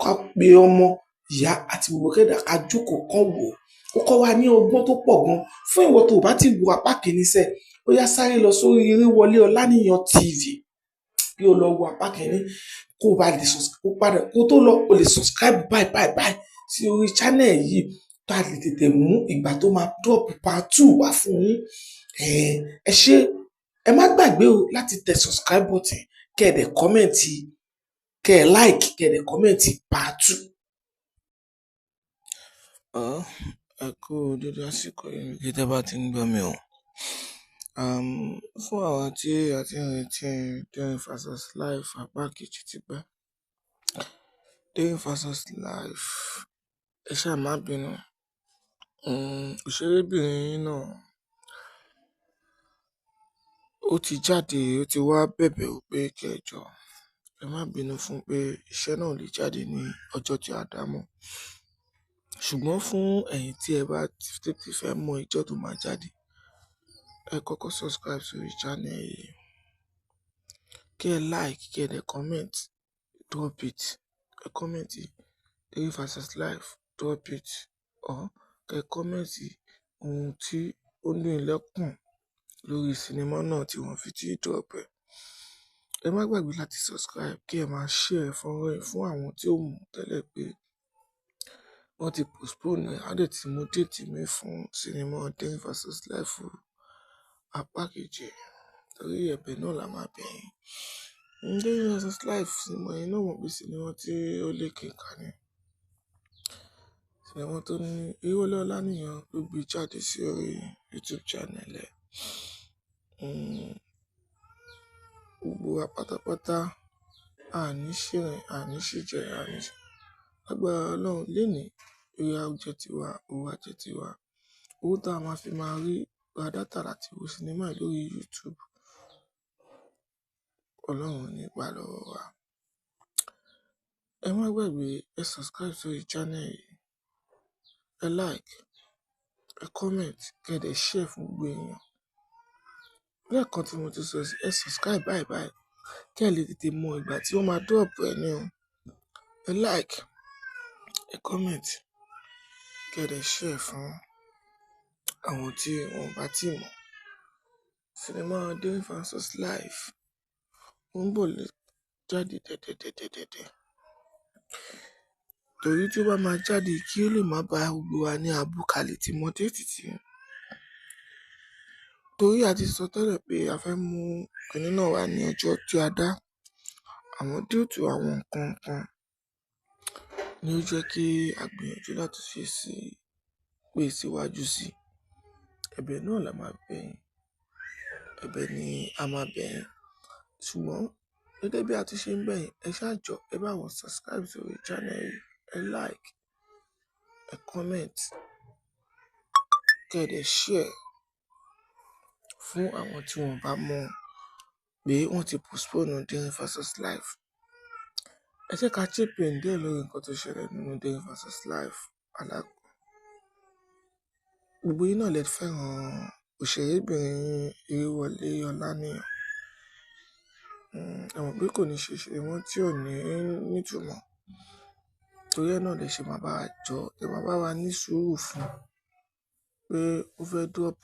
ká pe ọmọ, ìyá àti gbogbo kẹ́dà ká jókòó kán wò ó. Ó kọ́ wa ní ọgbọ́n tó pọ̀ gan. Fún ìwọ tó o bá ti wo apá kìíní sẹ̀, Ó yá, sáré lọ sórí Erewọlé Ọláníyan TV kí o lọ wo apá kìíní, kó o bá lè kó padà. Kó tó lọ, o lè subscribe báyìí báyìí báyìí sí orí channel yìí, tá a lè tètè mú ìgbà tó máa drop part two wá fún yín. Ẹ ṣé, ẹ má gbàgbé o láti tẹ subscribe button, kẹ́ ẹ dẹ̀ comment, kẹ́ ẹ like, kẹ́ ẹ dẹ̀ comment part two. Ẹ kú dédé àsìkò yìí níbi tẹ́ bá ti ń gbọ́ mi o. Fún àwa tí a ti ń retí Derin versus Life apá kejì ti pẹ́. Derin versus Life, ẹ ṣáà má bínú. Òṣèrébìnrin yín náà ó ti jáde, ó ti wá bẹ̀bẹ̀ ó pé kí ẹ jọ̀ọ́, ẹ má bínú fún pé iṣẹ́ náà ò lè jáde ní ọjọ́ tí a dá mọ́. Ṣùgbọ́n fún ẹ̀yin tí ẹ bá tètè fẹ́ mọ ìjọ́ tó máa jáde, ẹ kọ́kọ́ subscribe sórí channel yìí, kí ẹ like, kí ẹ dẹ̀ comment, drop it. Ẹ comment Derin versus Life, drop it, or kẹ́ ẹ comment ohun tí ó ń dùn yín lọ́kàn lórí sinimá náà tí wọ́n fi tí drop ẹ̀. Ẹ má gbàgbé láti subscribe, kí ẹ máa share fọ́nrán yìí fún àwọn tí ò mọ̀ tẹ́lẹ̀ pé wọ́n ti postpone ẹ̀, á dẹ̀ ti mú date mi fún sinimá Derin versus Life apá kejì, torí ẹ̀bẹ̀ náà la máa bẹ̀ yín. Derin versus Life sinimá yẹn náà, mọ̀ pé sinimá tí ó lékeka ni. Sinimá tó ní Erewọlé Ọláníyan ló gbé jáde sí orí YouTube channel ẹ̀. Gbogbo wa pátápátá, a ní ṣìrìn, a ní ṣìjẹ, a ní ṣì. Lágbára Ọlọ́run lénìí, ire á jẹ́ tiwa, owó á jẹ́ tiwa. Owó tá a máa fi máa rí ra data láti wo sinimá yìí lórí YouTube, Ọlọ́run ò ní gbà lọ́wọ́ wa. Ẹ má gbàgbé, ẹ subscribe sórí channel yìí, ẹ like, ẹ comment, kẹ́ ẹ dẹ̀ share fún gbogbo èèyàn. Lẹ́ẹ̀kan tí mo ti sọ sí, ẹ subscribe báyìí báyìí kí ẹ lè tètè mọ ìgbà tí wọ́n máa drop ẹ̀ ní o. Ẹ like, ẹ comment, kí ẹ dẹ̀ share fún àwọn tí wọn ò bá tíì mọ̀. Sinimá Derin versus Life ó ń bọ̀ jáde dẹ̀dẹ̀dẹ̀dẹ̀dẹ̀. Torí tí ó bá máa jáde, kí ó lè má ba gbogbo wa ní abú ká lè ti mọ date tí. Torí a ti sọ tẹ́lẹ̀ pé a fẹ́ mú kinní náà wá ní ọjọ́ tí a dá. Àwọn due to àwọn nǹkan kan ni ó jẹ́ kí a gbìyànjú láti ṣe sí pé síwájú sí. Ẹ̀bẹ̀ náà la máa bẹ̀ yín. Ẹ̀bẹ̀ ni a máa bẹ̀ yín. Ṣùgbọ́n gẹ́gẹ́ bí a ti ṣe ń bẹ̀ yín, ẹ ṣáà jọ̀ọ́, ẹ bá wa subscribe sórí channel yìí, ẹ like, ẹ comment, kí ẹ dẹ̀ share fún àwọn tí wọn ò bá mọ̀ pé wọ́n ti postpone Derin versus Life. Ẹ jẹ́ ká chip in díẹ̀ lórí nǹkan tó ṣẹlẹ̀ nínú Derin versus Life. Gbogbo yín náà lẹ fẹ́ràn òṣèrébìnrin Erewọlé Ọláníyan. Ẹ mọ̀ pé kò ní ṣe sinimá tí ò ní nítumọ̀. Torí ẹ náà lẹ ṣe máa bá wa jọ, ẹ máa bá wa ní sùúrù fún pé ó fẹ́ drop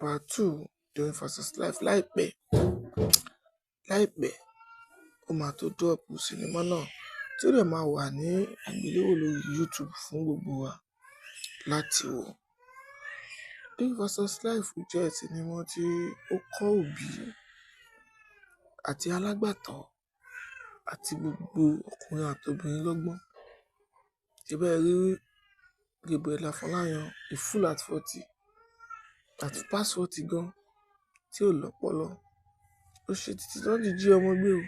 part two Derin versus Life láìpẹ́. Láìpẹ́, ó máa tó drop sinimá náà tí ó dẹ̀ máa wà ní àgbéléwò lórí YouTube fún gbogbo wa láti wò. Derin versus Life jẹ́ sinimá tí ó kọ́ òbí àti alágbàtọ́ àti gbogbo ọkùnrin àti obìnrin lọ́gbọ́n. Ṣé bẹ́ẹ̀ rí Gabriel Afọláyan, a fool at 40, at past 40 gan, tí ò lọ́pọlọ. Ó ṣe títí tí wọ́n ti jí ọmọ gbé o.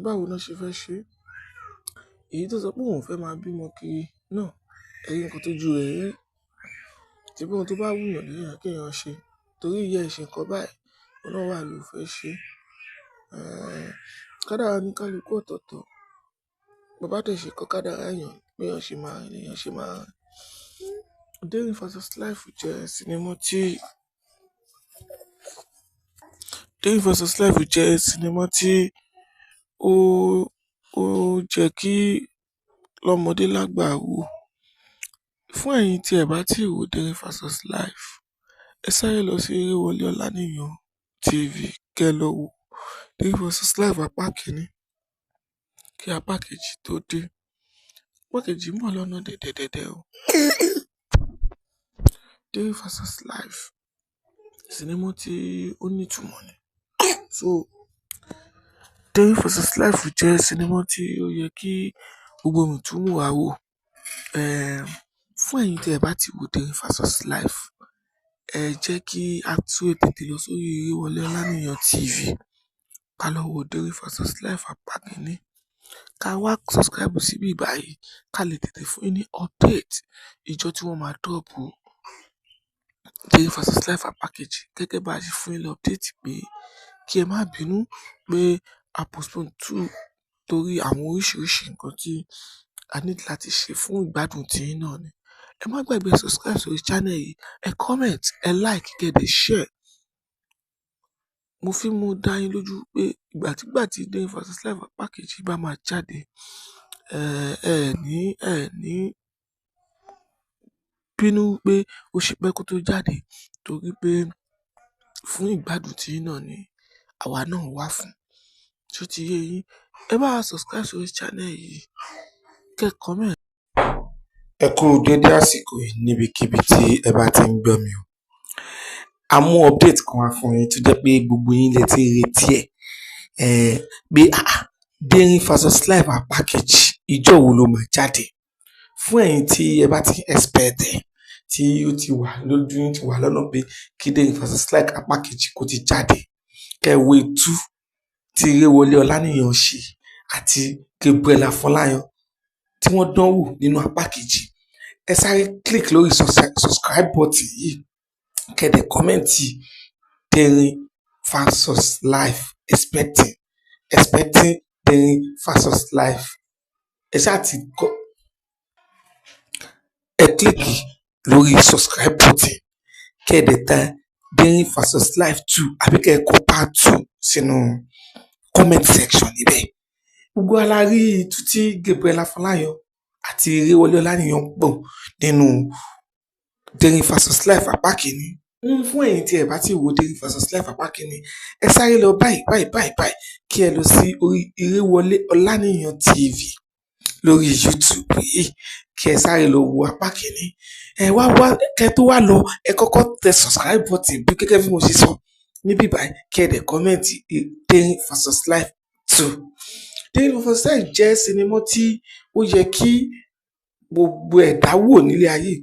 Báwo ná ṣe fẹ́ ṣe? Èyí tó sọ pé òun ò fẹ́ máa bímọ kiri náà, ẹ rí nǹkan tójú rẹ̀ rí. Ṣebí ohun tó bá wùyàn léèyàn kéèyàn ṣe. Torí ìyá ẹ̀ ṣe nǹkan báyìí, òun náà wà ló fẹ́ ṣe. Kádàrá oníkálukú ọ̀tọ̀ọ̀tọ̀. Bó bá dẹ̀ ṣe kọ kádàrá èèyàn, béèyàn ṣe máa rìn lèèyàn ṣe máa rìn. Derin versus Life jẹ́ sinimá tí Derin versus Life jẹ́ sinimá tí ó jẹ́ kí lọ́mọdé lágbà wò. Fún ẹ̀yin tí ẹ bá tíì wo Derin versus Life, Ẹ sáré lọ sí Erewọlé Ọláníyan TV kẹ́ ẹ lọ wo Derin versus Life apá kìíní kí apá kejì tó dé. Apá kejì ń bọ̀ lọ́nà dẹ̀dẹ̀dẹ̀dẹ̀ o. Derin versus Life sinimá tí ó nítumọ̀ ni. So Derin versus Life jẹ́ sinimá tí ó yẹ kí gbogbo mùtúmùwà wò. Fún ẹ̀yin tí ẹ bá ti wo Derin versus Life, ẹ jẹ́ kí a tún tètè lọ sórí Erewọlé Ọláníyan TV ká lọ wo Derin versus Life apá kìíní, ká wá subscribe síbí báyìí ká lè tètè fún yín ní update ìjọ́ tí wọ́n máa drop Derin versus Life apá kejì, gẹ́gẹ́ bá a ṣe fún yín ní update pé kí ẹ má bínú pé a postpone two torí àwọn oríṣiríṣi nǹkan tí a need láti ṣe fún ìgbádùn tiyín náà ni. Ẹ má gbàgbé subscribe sórí channel yìí, ẹ comment, ẹ like, kẹ́ ẹ dẹ̀ share. Mo fi mú dá yín lójú pé ìgbàkigbà tí Derin versus Life apá kejì bá máa jáde, ẹ ní bínú pé ó ṣe pẹ́ kó tó jáde, torí pé fún ìgbádùn tiyín náà ni àwa náà wà fún. Ṣó ti yé yín? Ẹ bá wa subscribe sórí channel yìí, kẹ́ ẹ comment. Ẹ kú dédé àsìkò yìí níbikíbi tí ẹ bá ti ń gbọ́ mi o. A mú update kan wá fún yín tó jẹ́ pé gbogbo yín lẹ ti ń retí ẹ̀ pé ah, Derin versus Life apá kejì, ìjọ́ wo ló máa jáde? Fún ẹ̀yin tí ẹ bá ti expect ẹ̀, tí ó ti wà lójú yín, ti wà lọ́nà pé kí Derin versus Life apá kejì kó ti jáde, kẹ́ ẹ wo itú tí Erewọlé Ọláníyan ṣe àti Gabriel Afọláyan tí wọ́n dánwò nínú apá kejì, ẹ sáré click lórí subscribe button yìí, kẹ́ ẹ dẹ̀ comment Derin versus Life, expecting Derin versus Life. Ẹ ṣáà ti kọ, ẹ click lórí subscribe button, kẹ́ ẹ dẹ̀ tẹ Derin versus Life two àbí kẹ́ ẹ kọ part two sínú comment section níbẹ̀. Gbogbo wa la rí itú tí Gabriel Afọláyan àti Erewọlé Ọláníyan pọ̀ nínú Derin versus Life apá kìíní. Fún ẹ̀yin tí ẹ bá ti wo Derin versus Life apá kìíní, ẹ sáré lọ báyìí báyìí báyìí báyìí kí ẹ lọ sí orí Erewọlé Ọláníyan TV lórí YouTube yìí, kí ẹ sáré lọ wo apá kìíní. Ẹ wá wá, kẹ́ tó wá lọ, ẹ kọ́kọ́ tẹ subscribe button bí gẹ́gẹ́ bí mo ṣe sọ níbí báyìí, kí ẹ dẹ̀ comment Derin versus Life two. Derin versus Life jẹ́ sinimá tí ó yẹ kí gbogbo ẹ̀dá wò nílé ayé.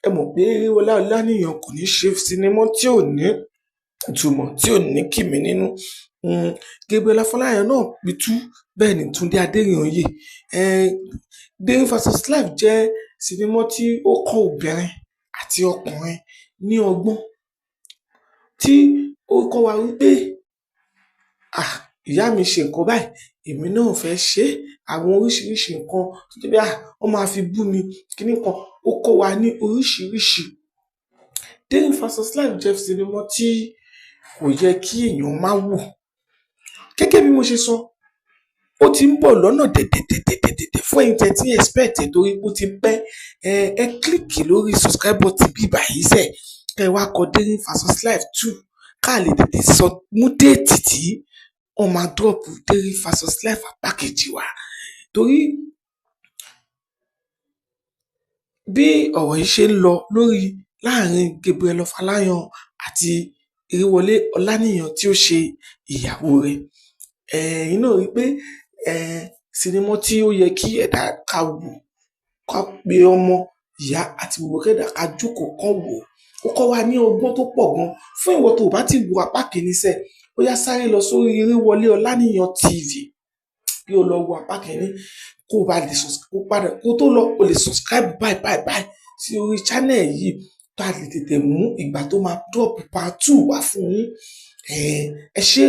Ẹ mọ̀ pé Erewọlé Ọláníyan kò ní ṣe sinimá tí ò ní ìtumọ̀, tí ò ní kìmí nínú. Gabriel Afọláyan náà pitú, bẹ́ẹ̀ ni Túndé Adérìnyè. Derin versus Life jẹ́ sinimá tí ó kọ́ obìnrin àti ọkùnrin ní ọgbọ́n, tí ó kọ́ wa wípé, ah, ìyá mi ṣe nǹkan báyìí, èmi náà fẹ́ ṣe é. Àwọn oríṣiríṣi nǹkan tó jẹ́ pé, ah, wọ́n máa fi bú mi kíní kan, ó kọ́ wa ní oríṣiríṣi. Derin versus Life jẹ́ sinimá tí kò yẹ kí èèyàn má wò. Gẹ́gẹ́ bí mo ṣe sọ, ó ti ń bọ̀ lọ́nà dẹ̀dẹ̀dẹ̀dẹ̀dẹ̀. Fún ẹ̀yin tẹ́ tí ń expect ẹ̀ torí pé ó ti pẹ́, ẹ click lórí subscribe button bí báyìí sẹ̀, kẹ́ ẹ wá kọ Derin versus Life two ká lè tètè sọ mú date tí wọ́n máa drop Derin versus Life apá kejì wá, torí bí ọ̀rọ̀ yìí ṣe ń lọ lórí láàrin Gabriel Afọláyan àti Erewọlé Ọláníyan tí ó ṣe ìyàwó rẹ̀. Ẹ̀yin náà rí i pé sinimá tí ó yẹ kí ẹ̀dá ká wò, ká pe ọmọ, ìyá àti gbogbo kẹ́dà ká jókòó kán wò ó. Ó kọ́ wa ní ọgbọ́n tó pọ̀ gan. Fún ìwọ tó o bá ti wo apá kìíní sẹ̀, ó yá, sáré lọ sórí Erewọlé Ọláníyan TV kí o lọ wo apá kìíní, kó o bá lè kó padà. Kó tó lọ, o lè subscribe báyìí báyìí báyìí sí orí channel yìí tá a lè tètè mú ìgbà tó máa drop part two wá fún yín. Ẹ ṣé,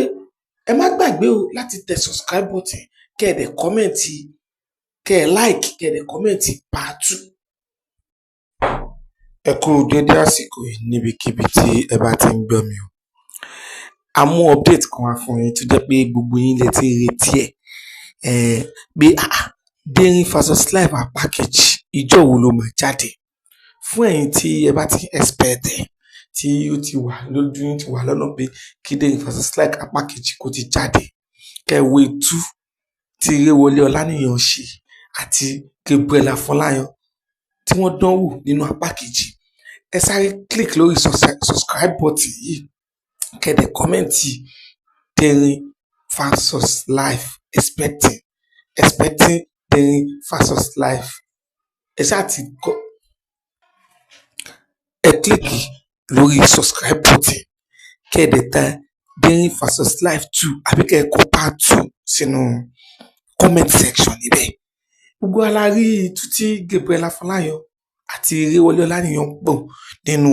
ẹ má gbàgbé o láti tẹ subscribe button, kẹ́ ẹ dẹ̀ comment, kẹ́ ẹ like, kẹ́ ẹ dẹ̀ comment part two. Ẹ kú dédé àsìkò yìí níbikíbi tí ẹ bá ti ń gbọ́ mi o. A mú update kan wá fún yín tó jẹ́ pé gbogbo yín lẹ ti ń retí ẹ̀ pé, ah, Derin versus Life apá kejì, ìjọ́ wo ló máa jáde? Fún ẹ̀yin tí ẹ bá ti expect ẹ̀ tí ó ti wà lójú yín, ti wà lọ́nà pé kí Derin versus Like apá kejì kó ti jáde, kẹ́ ẹ wo itú tí Iréwọlé Ọláníyan ṣe àti Gabriel Afọláyan tí wọ́n dánwò nínú apá kejì. Ẹ sáré click lórí subscribe button yìí, kẹ́ ẹ dẹ̀ comment Derin versus Life expecting, expecting Derin versus Life. Ẹ ṣáà ti kọ, ẹ click lórí subscribe button, kẹ́ ẹ dẹ̀ tẹ Derin versus Life 2 àbí kẹ́ ẹ kọ part 2 sínú comment section níbẹ̀. Gbogbo wa la rí itú tí Gabriel Afọláyan àti Iréwọlé Ọláníyan pọ̀ nínú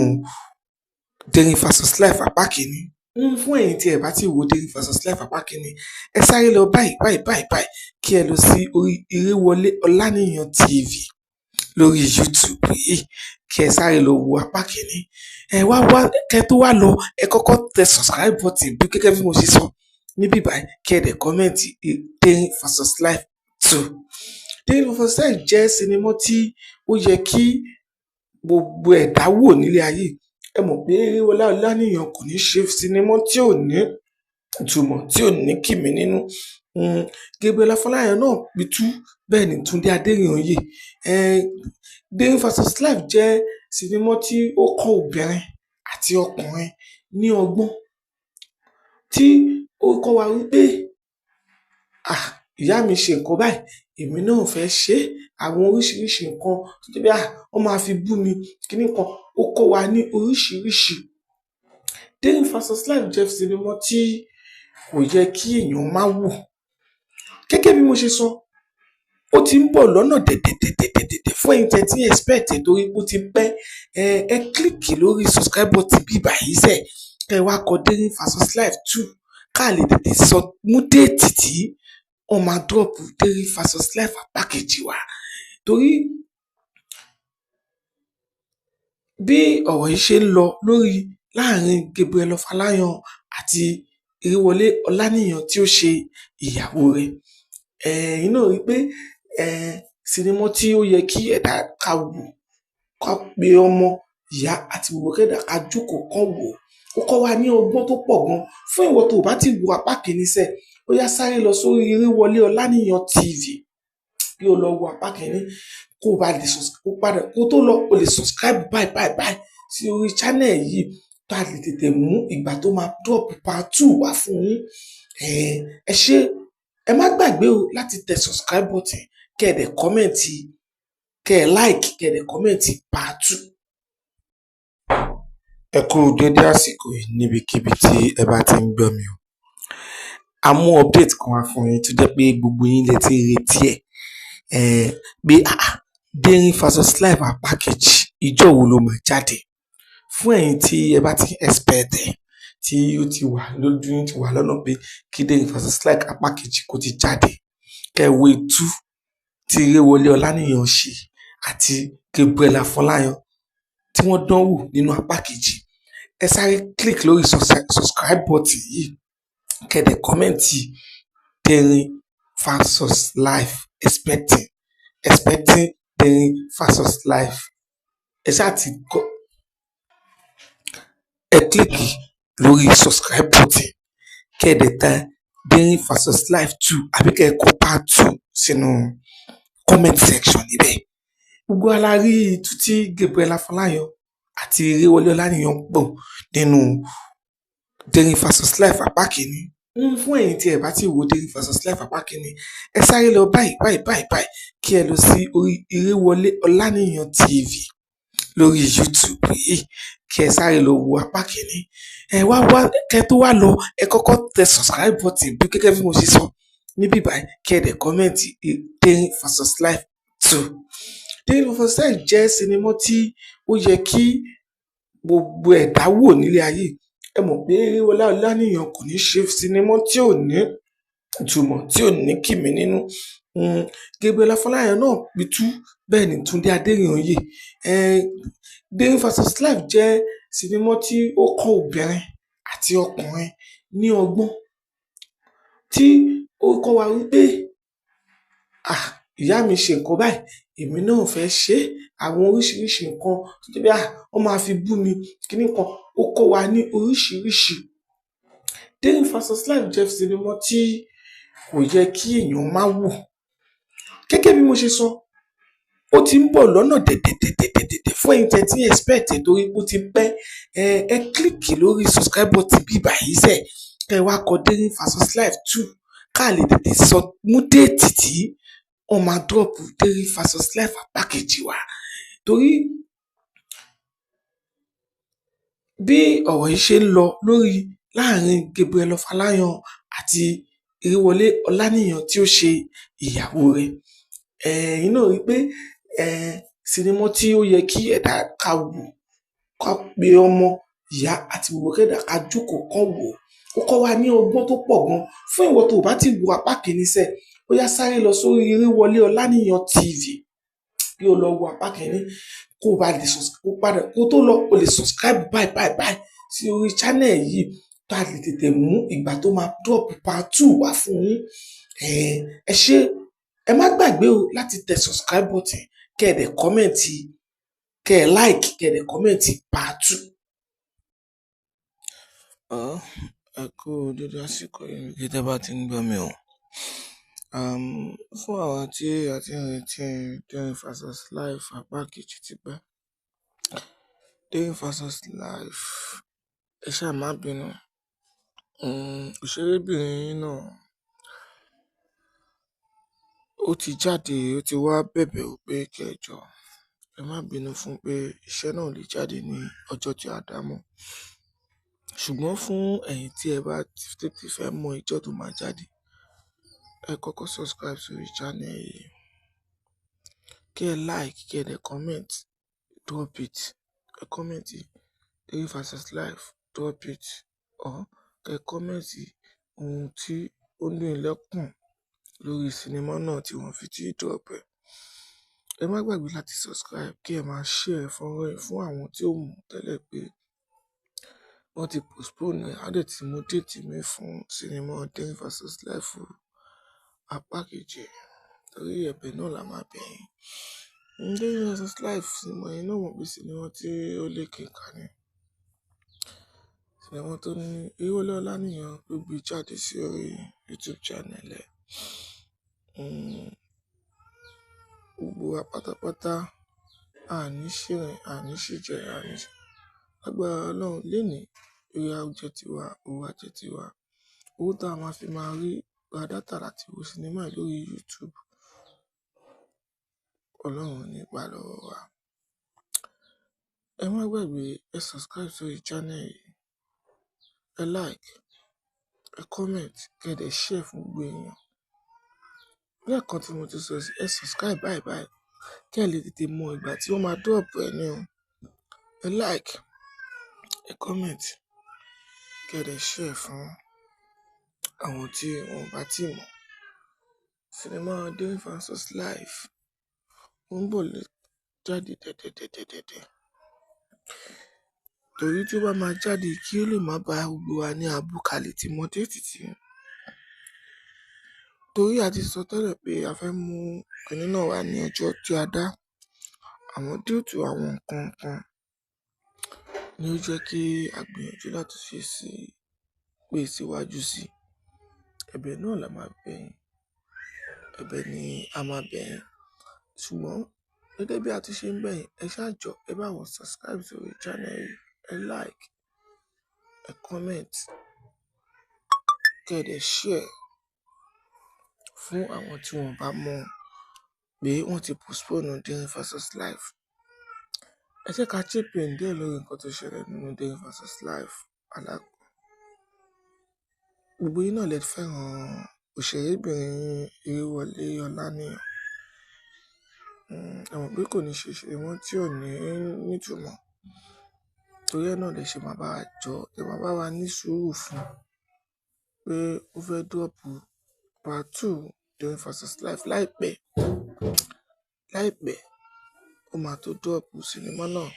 Derin versus Life apá kìíní. Fún ẹ̀yin tí ẹ bá ti wo Derin versus Life apá kìíní, ẹ sáré lọ báyìí báyìí báyìí báyìí, kí ẹ lọ sí orí Iréwọlé Ọláníyan TV lórí YouTube yìí, kí ẹ sáré lọ wo apá kìíní. Ẹ wá wá, kẹ́ tó wá lọ, ẹ kọ́kọ́ tẹ subscribe button bí gẹ́gẹ́ bí mo ṣe sọ níbí báyìí, kí ẹ dẹ̀ comment Derin versus Life 2. Derin versus Life jẹ́ sinimá tí ó yẹ kí gbogbo ẹ̀dá wò nílé ayé. Ẹ mọ̀ pé Iréwọlé Ọláníyan kò ní ṣe sinimá tí ò ní ìtumọ̀, tí ò ní kìmí nínú. Gabriel Afọláyan náà pitú, bẹ́ẹ̀ ni Túndé Adérìnyè. Derin versus Life jẹ́ sinimá tí ó kọ́ obìnrin àti ọkùnrin ní ọgbọ́n, tí ó kọ́ wa wípé, ah, ìyá mi ṣe nǹkan báyìí, èmi náà fẹ́ ṣe é. Àwọn oríṣiríṣi nǹkan tó jẹ́ pé, ah, wọ́n máa fi bú mi kíní kan, ó kọ́ wa ní oríṣiríṣi. Derin versus Life jẹ́ sinimá tí kò yẹ kí èèyàn má wò. Gẹ́gẹ́ bí mo ṣe sọ, ó ti ń bọ̀ lọ́nà dẹ̀dẹ̀dẹ̀dẹ̀dẹ̀. Fún ẹ̀yin tẹ́ tí ń expect ẹ̀ torí pé ó ti pẹ́, ẹ click lórí subscribe button bí báyìí sẹ̀, kẹ́ ẹ wá kọ Derin versus Life 2, ká lè tètè sọ mú date tí wọ́n máa drop Derin versus Life apá kejì wá. Torí bí ọ̀rọ̀ yìí ṣe ń lọ lórí láàrin Gabriel Afọláyan àti Iréwọlé Ọláníyan tí ó ṣe ìyàwó rẹ̀, ẹ̀yin náà rí i pé sinimá tí ó yẹ kí ẹ̀dá ká wò, ká pe ọmọ, ìyá àti gbogbo kẹ́dà ká jókòó kán wò ó. Ó kọ́ wa ní ọgbọ́n tó pọ̀ gan. Fún ìwọ tó o bá ti wo apá kìíní sẹ̀, ó yá, sáré lọ sórí Iréwọlé Ọláníyan TV kí o lọ wo apá kìíní, kó o bá lè kó padà. Kó tó lọ, o lè subscribe báyìí báyìí báyìí sí orí channel yìí, tá a lè tètè mú ìgbà tó máa drop part 2 wá fún yín. Ẹ ṣé, ẹ má gbàgbé o láti tẹ subscribe button, kẹ́ ẹ dẹ̀ comment, kẹ́ ẹ like, kẹ́ ẹ dẹ̀ comment part 2. Ẹ kú dédé àsìkò yìí níbikíbi tí ẹ bá ti ń gbọ́ mi o. A mú update kan wá fún yín tó jẹ́ pé gbogbo yín lẹ ti ń retí ẹ̀, pé ah, Derin versus Life apá kejì, ìjọ́ wo ló máa jáde? Fún ẹ̀yin tí ẹ bá ti expect ẹ̀, tí ó ti wà lójú yín, ti wà lọ́nà pé kí Derin versus Like apá kejì kó ti jáde, kẹ́ ẹ wo itú tí Iréwọlé Ọláníyan ṣe àti Gabriel Afọláyan tí wọ́n dánwò nínú apá kejì. Ẹ sáré click lórí subscribe button yìí, kẹ́ ẹ dẹ̀ comment Derin versus Life expecting, expecting Derin versus Life. Ẹ ṣáà ti kọ, ẹ click lórí subscribe button, kẹ́ ẹ dẹ̀ tẹ Derin versus Life 2 àbí kẹ́ ẹ kọ part 2 sínú comment section níbẹ̀. Gbogbo wa la rí itú tí Gabriel Afọláyan àti Iréwọlé Ọláníyan pọ̀ nínú Derin versus Life apá kìíní. Fún ẹ̀yin tí ẹ bá ti wo Derin versus Life apá kìíní, ẹ sáré lọ báyìí báyìí báyìí báyìí, kí ẹ lọ sí orí Iréwọlé Ọláníyan TV lórí YouTube yìí, kí ẹ sáré lọ wo apá kìíní. Ẹ wá wá, kẹ́ tó wá lọ, ẹ kọ́kọ́ tẹ subscribe button bí gẹ́gẹ́ bí mo ṣe sọ níbí báyìí, kí ẹ dẹ̀ comment Derin versus Life 2. Derin versus Life jẹ́ sinimá tí ó yẹ kí gbogbo ẹ̀dá wò nílé ayé. Ẹ mọ̀ pé Iréwọlé Ọláníyan kò ní ṣe sinimá tí ò ní ìtumọ̀, tí ò ní kìmí nínú. Gabriel Afọláyan náà pitú, bẹ́ẹ̀ ni Túndé Adérìnyè. Derin versus Life jẹ́ sinimá tí ó kọ́ obìnrin àti ọkùnrin ní ọgbọ́n, tí ó kọ́ wa wípé, ah, Ìyá mi ṣe nǹkan báyìí, èmi náà fẹ́ ṣe é. Àwọn oríṣiríṣi nǹkan tó jẹ́ pé wọ́n máa fi bú mi kíní kan, ó kọ́ wa ní oríṣiríṣi. Daring Versus Life jẹ́ sinimá tí kò yẹ kí èèyàn má wò. Gẹ́gẹ́ bí mo ṣe sọ, ó ti ń bọ̀ lọ́nà dẹ̀dẹ̀dẹ̀dẹ̀dẹ̀ fún ẹ̀yin tẹ́ tí ń expect ẹ̀ torí pé ó ti pẹ́. Ẹ click lórí subscribe button bí báyìí sẹ̀, kẹ́ ẹ wá kọ Daring Versus Life 2 ká lè tètè sọ mú date tí wọ́n máa drop Daring Versus Life apá kejì wá. Torí bí ọ̀rọ̀ yìí ṣe ń lọ lórí láàrin Gabriel Afọláyan àti Eréwọlé Ọláníyan tí ó ṣe ìyàwó rẹ̀, ẹ̀yin náà rí i pé sinimá tí ó yẹ kí ẹ̀dá ká wò, ká pe ọmọ, ìyá àti gbogbo kẹ́dà ká jókòó kán wò ó. Ó kọ́ wa ní ọgbọ́n tó pọ̀ gan. Fún ìwọ tó o bá ti wo apá kìíní sẹ̀, ó yá sáré lọ sórí Eréwọlé Ọláníyan TV kí o lọ wo apá kìíní, kó o bá lè kó padà kó tó lọ, o lè subscribe báyìí báyìí báyìí sí orí channel yìí tá a lè tètè mú ìgbà tó máa drop part 2 wá fún yín. Ẹ ṣé, ẹ má gbàgbé o láti tẹ subscribe button, kẹ́ ẹ dẹ̀ comment, kẹ́ ẹ like, kẹ́ ẹ dẹ̀ comment part 2. Ẹ kú dédé àsìkò yìí níbi tẹ́ bá ti ń gbọ́ mi o. Fún àwa tí a ti ń retí Daring Versus Life apá kejì ti pẹ́. Daring Versus Life, ẹ ṣáà má bínú. Òṣèrébìnrin yín náà ó ti jáde, ó ti wá bẹ̀bẹ̀ ó pé kí ẹ jọ̀ọ́, ẹ má bínú fún pé iṣẹ́ náà ò lè jáde ní ọjọ́ tí a dá mọ́. Ṣùgbọ́n fún ẹ̀yin tí ẹ bá tètè fẹ́ mọ ìjọ́ tó máa jáde, ẹ kọ́kọ́ subscribe sórí channel yìí, kí ẹ like, kí ẹ dẹ̀ comment, drop it. Ẹ comment Daring Versus Life, drop it, or kẹ́ ẹ comment ohun tí ó ń dùn yín lọ́kàn lórí sinimá náà tí wọ́n fi tí drop ẹ̀. Ẹ má gbàgbé láti subscribe, kí ẹ máa share fọ́nrán yìí fún àwọn tí ò mọ̀ tẹ́lẹ̀ pé wọ́n ti postpone ẹ̀, á dẹ̀ ti mú date míì fún sinimá Daring Versus Life apá kejì. Torí ẹ̀bẹ̀ náà la máa bẹ̀ yín. Daring Versus Life sinimá yẹn náà mọ̀ pé sinimá tí ó lékeka ni. Sinimá tó ní Eréwọlé Ọláníyan ló gbé jáde sí orí YouTube channel ẹ̀. Gbogbo wa pátápátá, a ní ṣìrìn, a ní ṣìjẹ, a ní ṣì. Lágbára Ọlọ́run lénìí, ire á jẹ́ tiwa, owó á jẹ́ tiwa. Owó tá a máa fi máa rí ra data láti wo sinimá yìí lórí YouTube, Ọlọ́run ò ní gbà lọ́wọ́ wa. Ẹ má gbàgbé, ẹ subscribe sórí channel yìí, ẹ like, ẹ comment, kẹ́ ẹ dẹ̀ share fún gbogbo èèyàn. Lẹ́ẹ̀kan tí mo ti sọ sí, ẹ subscribe báyìí báyìí kí ẹ lè tètè mọ ìgbà tí wọ́n máa drop ẹ̀ ní o. Ẹ like, ẹ comment, kí ẹ dẹ̀ share fún àwọn tí wọn ò bá tíì mọ̀. Sinimá Daring Versus Life ó ń bọ̀ jáde dẹ̀dẹ̀dẹ̀dẹ̀dẹ̀. Torí tí ó bá máa jáde kí ó lè má bá gbogbo wa ní abú ká lè ti mọ date tí. Torí a ti sọ tẹ́lẹ̀ pé a fẹ́ mú kinní náà wá ní ọjọ́ tí a dá. Àmọ́ due to àwọn nǹkan kan ni ó jẹ́ kí a gbìyànjú láti ṣe sí pé síwájú sí. Ẹ̀bẹ̀ náà la máa bẹ̀ yín. Ẹ̀bẹ̀ ni a máa bẹ̀ yín. Ṣùgbọ́n gẹ́gẹ́ bí a ti ṣe ń bẹ̀ yín, ẹ ṣáà jọ̀ọ́, ẹ bá wa subscribe sórí channel yìí, ẹ like, ẹ comment, kí ẹ dẹ̀ share fún àwọn tí wọ́n bá mọ̀ pé wọ́n ti postpone Daring Versus Life. Ẹ jẹ́ ká chip in díẹ̀ lórí nǹkan tó ṣẹlẹ̀ nínú Daring Versus Life. Gbogbo yín náà lẹ fẹ́ràn òṣèrébìnrin Eréwọlé Ọláníyan. Ẹ mọ̀ pé kò ní ṣe sinimá tí ò ní nítumọ̀. Torí ẹ náà lẹ ṣe máa bá wa jọ, ẹ máa bá wa ní sùúrù fún pé ó fẹ́ drop part 2 Daring Versus Life láìpẹ́. Láìpẹ́, ó máa tó drop sinimá náà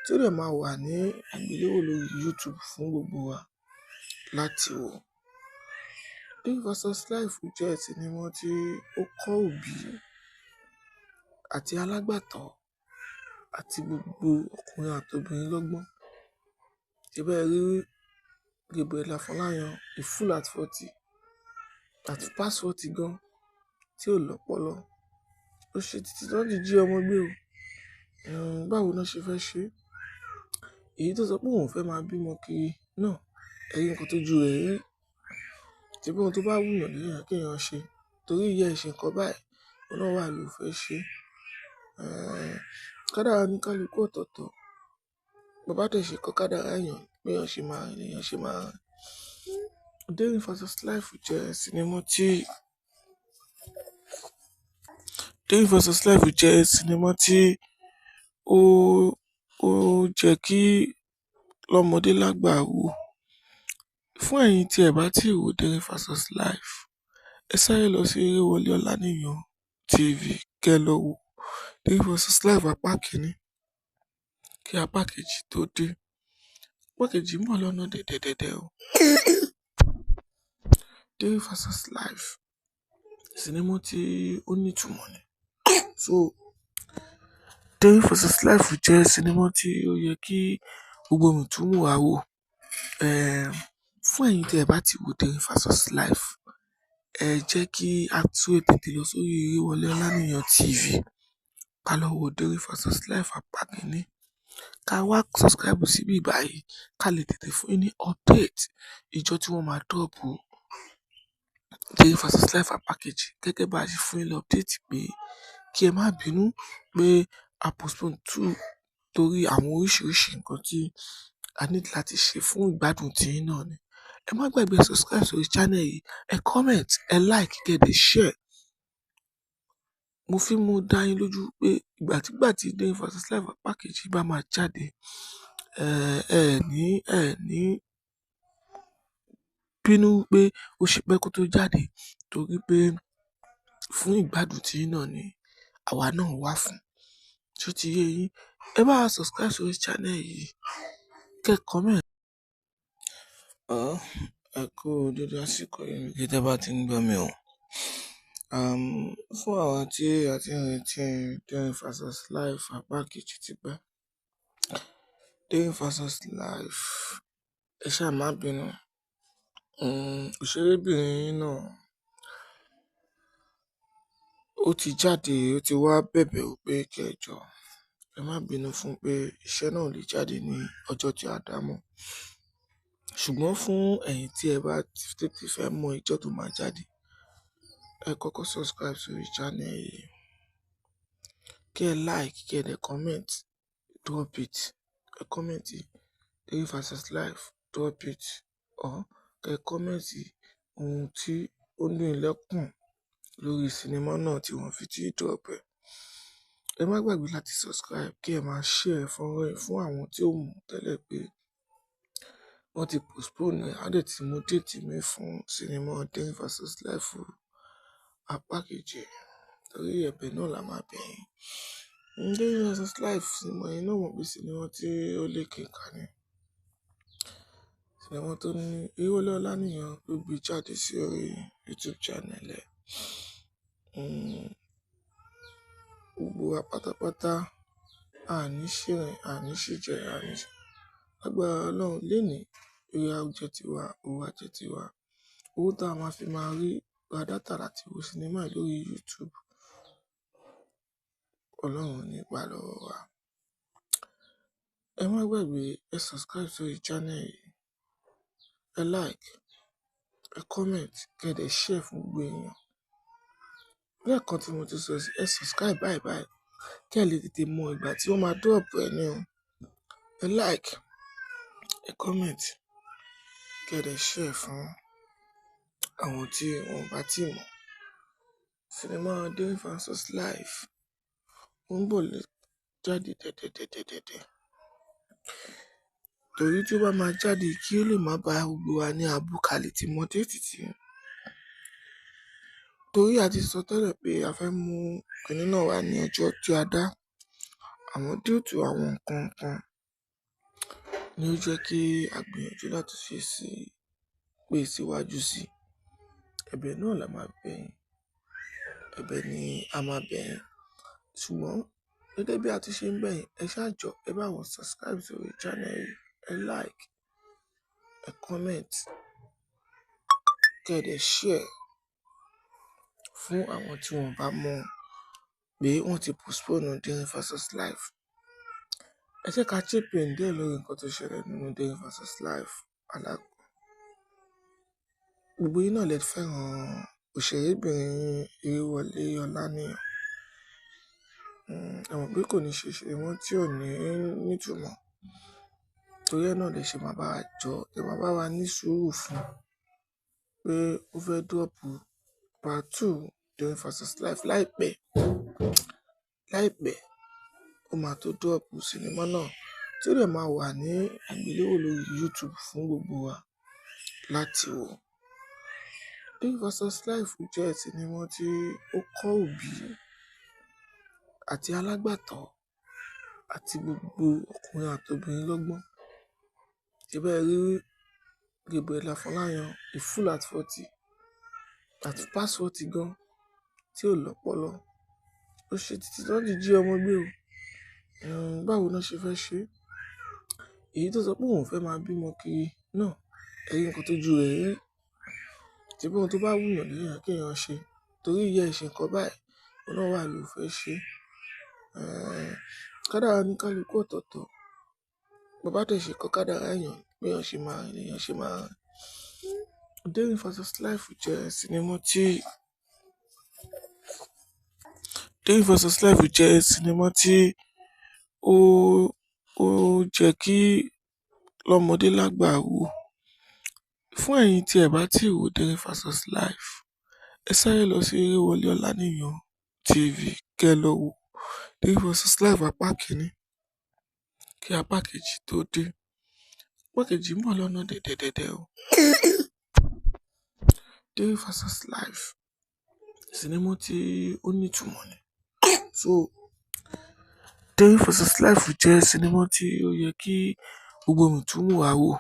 tí ó dẹ̀ máa wà ní àgbéléwò lórí YouTube fún gbogbo wa láti wò. Daring Versus Life jẹ́ sinimá tí ó kọ́ òbí àti alágbàtọ́ àti gbogbo ọkùnrin àtobìnrin lọ́gbọ́n. Ṣé bẹ́ẹ̀ rí Gabriel Afọláyan, a fool at 40, at past 40 gan, tí ò lọ́pọlọ. Ó ṣe títí tí wọ́n ti jí ọmọ gbé o. Báwo náà ṣe fẹ́ ṣe? Èyí tó sọ pé òun ò fẹ́ máa bímọ kiri náà, ẹ rí nǹkan tójú rẹ̀ rí. Ṣebí ohun tó bá wùyàn léèyàn kéèyàn ṣe. Torí ìyá ẹ̀ ṣe nǹkan báyìí, òun náà wà ló fẹ́ ṣe. Kádàrá ní kálukú ọ̀tọ̀ọ̀tọ̀. Bó bá dẹ̀ ṣe kọ kádàrá èèyàn, béèyàn ṣe máa rìn lèèyàn ṣe máa rìn. Daring versus Life jẹ́ sinimá tí Daring versus Life jẹ́ sinimá tí ó jẹ́ kí lọ́mọdé lágbà wò. Fún ẹ̀yin tí ẹ bá tíì wo Daring versus Life, ẹ sáré lọ sí Erewọlé Ọláníyan TV kẹ́ ẹ lọ wo Daring versus Life apá kìíní kí apá kejì tó dé. Apá kejì ń bọ̀ lọ́nà dẹ̀dẹ̀dẹ̀dẹ̀ o. Daring versus Life sinimá tí ó nítumọ̀ ni. So Daring versus Life jẹ́ sinimá tí ó yẹ kí gbogbo mùtúmùwà wò. Fún ẹ̀yin tí ẹ bá ti wo Daring versus Life, ẹ jẹ́ kí a tún tètè lọ sórí Erewọlé Ọláníyan TV ká lọ wo Daring versus Life apá kìíní. Ká wá subscribe síbí báyìí ká lè tètè fún yín ní update ìjọ́ tí wọ́n máa drop Daring versus Life apá kejì gẹ́gẹ́ bá a ṣe fún yín ní update pé kí ẹ má bínú pé a postpone two torí àwọn oríṣiríṣi nǹkan tí a need láti ṣe fún ìgbádùn tiyín náà ni. Ẹ má gbàgbé subscribe sórí channel yìí, ẹ comment, ẹ like, kẹ́ ẹ dẹ̀ share. Mo fi mú dá yín lójú pé ìgbàkígbà tí Daring versus Life apá kejì bá máa jáde, ẹ ní bínú pé ó ṣe pẹ́ kó tó jáde torí pé fún ìgbádùn tiyín náà ni àwa náà wà fún. Ṣó ti yé yín? Ẹ bá wa subscribe sórí channel yìí, kẹ́ ẹ comment. Ẹ kú dédé àsìkò yìí níbi tẹ́ bá ti ń gbọ́ mi o. Fún àwa tí a ti ń retí Daring versus Life apá kejì tipẹ́. Daring versus Life, ẹ ṣáà má bínú. Òṣèrébìnrin yín náà ó ti jáde, ó ti wá bẹ̀bẹ̀ pé kí ẹ jọ̀ọ́, ẹ má bínú fún pé iṣẹ́ náà ò lè jáde ní ọjọ́ tí a dá mọ́. Ṣùgbọ́n fún ẹ̀yin tí ẹ bá tètè fẹ́ mọ ìjọ́ tó máa jáde, ẹ kọ́kọ́ subscribe sórí channel yìí, kí ẹ like, kí ẹ dẹ̀ comment, drop it. Ẹ comment Daring versus Life, drop it, or kẹ́ ẹ comment ohun tí ó ń dùn yín lọ́kàn lórí sinimá náà tí wọ́n fi tí drop ẹ̀. Ẹ má gbàgbé láti subscribe kí ẹ máa share fọ́nrán yìí fún àwọn tí ò mọ̀ tẹ́lẹ̀ pé wọ́n ti postpone ẹ̀, á dẹ̀ ti mú date míì fún sinimá Daring versus Life apá kejì torí ẹ̀bẹ̀ náà la máa bẹ̀ yín. Daring versus Life sinimá yẹn náà mọ̀ pé sinimá tí ó lékenkà ni. Sinimá tó ní Erewọlé Ọláníyan ló gbé jáde sí orí YouTube channel ẹ̀. Gbogbo wa pátápátá a ní ṣìrìn, a ní ṣìjẹ, a ní ṣì. Lágbára Ọlọ́run lénìí, ire á jẹ́ tiwa, owó á jẹ́ tiwa. Owó tá a máa fi máa rí ra data láti wo sinimá yìí lórí YouTube, Ọlọ́run ò ní gbà lọ́wọ́ wa. Ẹ má gbàgbé ẹ subscribe sórí channel yìí, ẹ like, ẹ comment, kí ẹ dẹ̀ share fún gbogbo èèyàn. Lẹ́ẹ̀kan tí mo ti sọ sí, ẹ subscribe báyìí báyìí kí ẹ lè tètè mọ ìgbà tí wọ́n máa drop ẹ ní o. Ẹ like, ẹ comment, kí ẹ dẹ̀ share fún àwọn tí wọn ò bá tíì mọ̀. Sinimá Daring versus Life ó ń bọ̀ jáde dẹ̀dẹ̀dẹ̀dẹ̀dẹ̀. Torí tí ó bá máa jáde kí ó lè má bá gbogbo wa ní abú ká lè ti mọ date tí. Torí a ti sọ tẹ́lẹ̀ pé a fẹ́ mú kiní náà wá ní ọjọ́ tí a dá. Àmọ́ due to àwọn nǹkan kan ni ó jẹ́ kí a gbìyànjú láti ṣe sí pé síwájú sí. Ẹ̀bẹ̀ náà la máa bẹ̀ yín. Ẹ̀bẹ̀ ni a máa bẹ̀ yín. Ṣùgbọ́n gẹ́gẹ́ bí a ti ṣe ń bẹ̀ yín, ẹ ṣáà jọ̀ọ́, ẹ bá wa subscribe sórí channel yìí, ẹ like, ẹ comment, kẹ́ ẹ dẹ̀ share fún àwọn tí wọn bá mọ̀ pé wọ́n ti postpone Derin versus Life. Ẹ jẹ́ ká chip in díẹ̀ lórí nǹkan tó ṣẹlẹ̀ nínú Derin versus Life. Gbogbo yín náà lè fẹ́ràn òṣèrébìnrin Ìrèwọlé Ọláníyan. Ẹ mọ̀ pé kò ní ṣe ṣe wọ́n tí ò ní nítumọ̀. Torí ẹ náà lè ṣe máa bá wa jọ, ẹ máa bá wa ní sùúrù fún pé ó fẹ́ drop part two Derin versus Life láìpẹ́. Láìpẹ́, ó máa tó drop sinimá náà tí ó dẹ̀ máa wà ní àgbéléwò lórí YouTube fún gbogbo wa láti wò. Derin versus Life jẹ́ sinimá tí ó kọ́ òbí àti alágbàtọ́ àti gbogbo ọkùnrin àti obìnrin lọ́gbọ́n. Ṣé bẹ́ẹ̀ rí Gabriel Afọláyan, a fool at 40, at past 40 gan, tí ò lọ́pọlọ. Ó ṣe títí tí wọ́n ti jí ọmọ gbé o. Báwo ná ṣe fẹ́ ṣe? Èyí tó sọ pé òun ò fẹ́ máa bímọ kiri náà, ẹ rí nǹkan tójú rẹ̀ rí. Ṣebí ohun tó bá wùyàn léèyàn kéèyàn ṣe. Torí ìyá ẹ̀ ṣe nǹkan báyìí, òun náà wà ló fẹ́ ṣe. Kádàrá oníkálukú ọ̀tọ̀ọ̀tọ̀. Bó bá dẹ̀ ṣe kọ kádàrá èèyàn, béèyàn ṣe máa rìn lèèyàn ṣe máa rìn. Derin versus Life jẹ́ sinimá tí Derin versus Life jẹ́ sinimá tí ó jẹ́ kí lọ́mọdé lágbà wò. Fún ẹ̀yin tí ẹ bá tíì wo Derin versus Life, ẹ sáré lọ sí Ìrèwọlé Ọláníyan TV kẹ́ ẹ lọ wo Derin versus Life apá kìíní kí apá kejì tó dé. Apá kejì ń bọ̀ lọ́nà dẹ̀dẹ̀dẹ̀dẹ̀ o. Derin versus Life sinimá tí ó nítumọ̀ ni. So Derin versus Life jẹ́ sinimá tí ó yẹ kí gbogbo mùtúmùwà wá wò.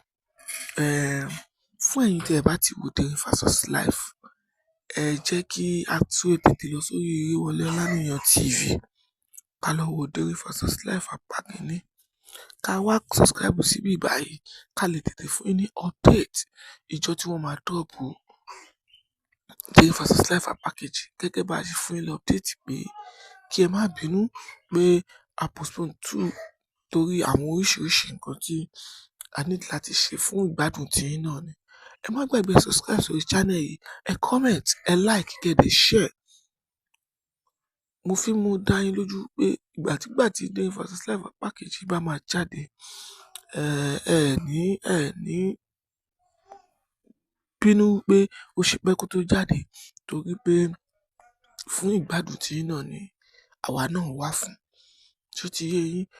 Fún ẹ̀yin tí ẹ bá ti wo Derin versus Life, ẹ jẹ́ kí a tún tètè lọ sórí Ìrèwọlé Ọláníyan TV ká lọ wo Derin versus Life apá kìíní. Ká wá subscribe síbí báyìí ká lè tètè fún yín ní update ìjọ́ tí wọ́n máa drop Derin versus Life apá kejì gẹ́gẹ́ bá a ṣe fún yín ní update pé kí ẹ má bínú pé a postpone two torí àwọn oríṣiríṣi nǹkan tí a need láti ṣe fún ìgbádùn tiyín náà ni. Ẹ má gbàgbé subscribe sórí channel yìí, ẹ comment, ẹ like, kẹ́ ẹ dẹ̀ share. Mo fi mú dá yín lójú pé ìgbàkígbà tí Derin versus Life apá kejì bá máa jáde, ẹ ní bínú pé ó ṣe pẹ́ kó tó jáde torí pé fún ìgbádùn tiyín náà ni àwa náà wà fún. Ṣó ti yé yín?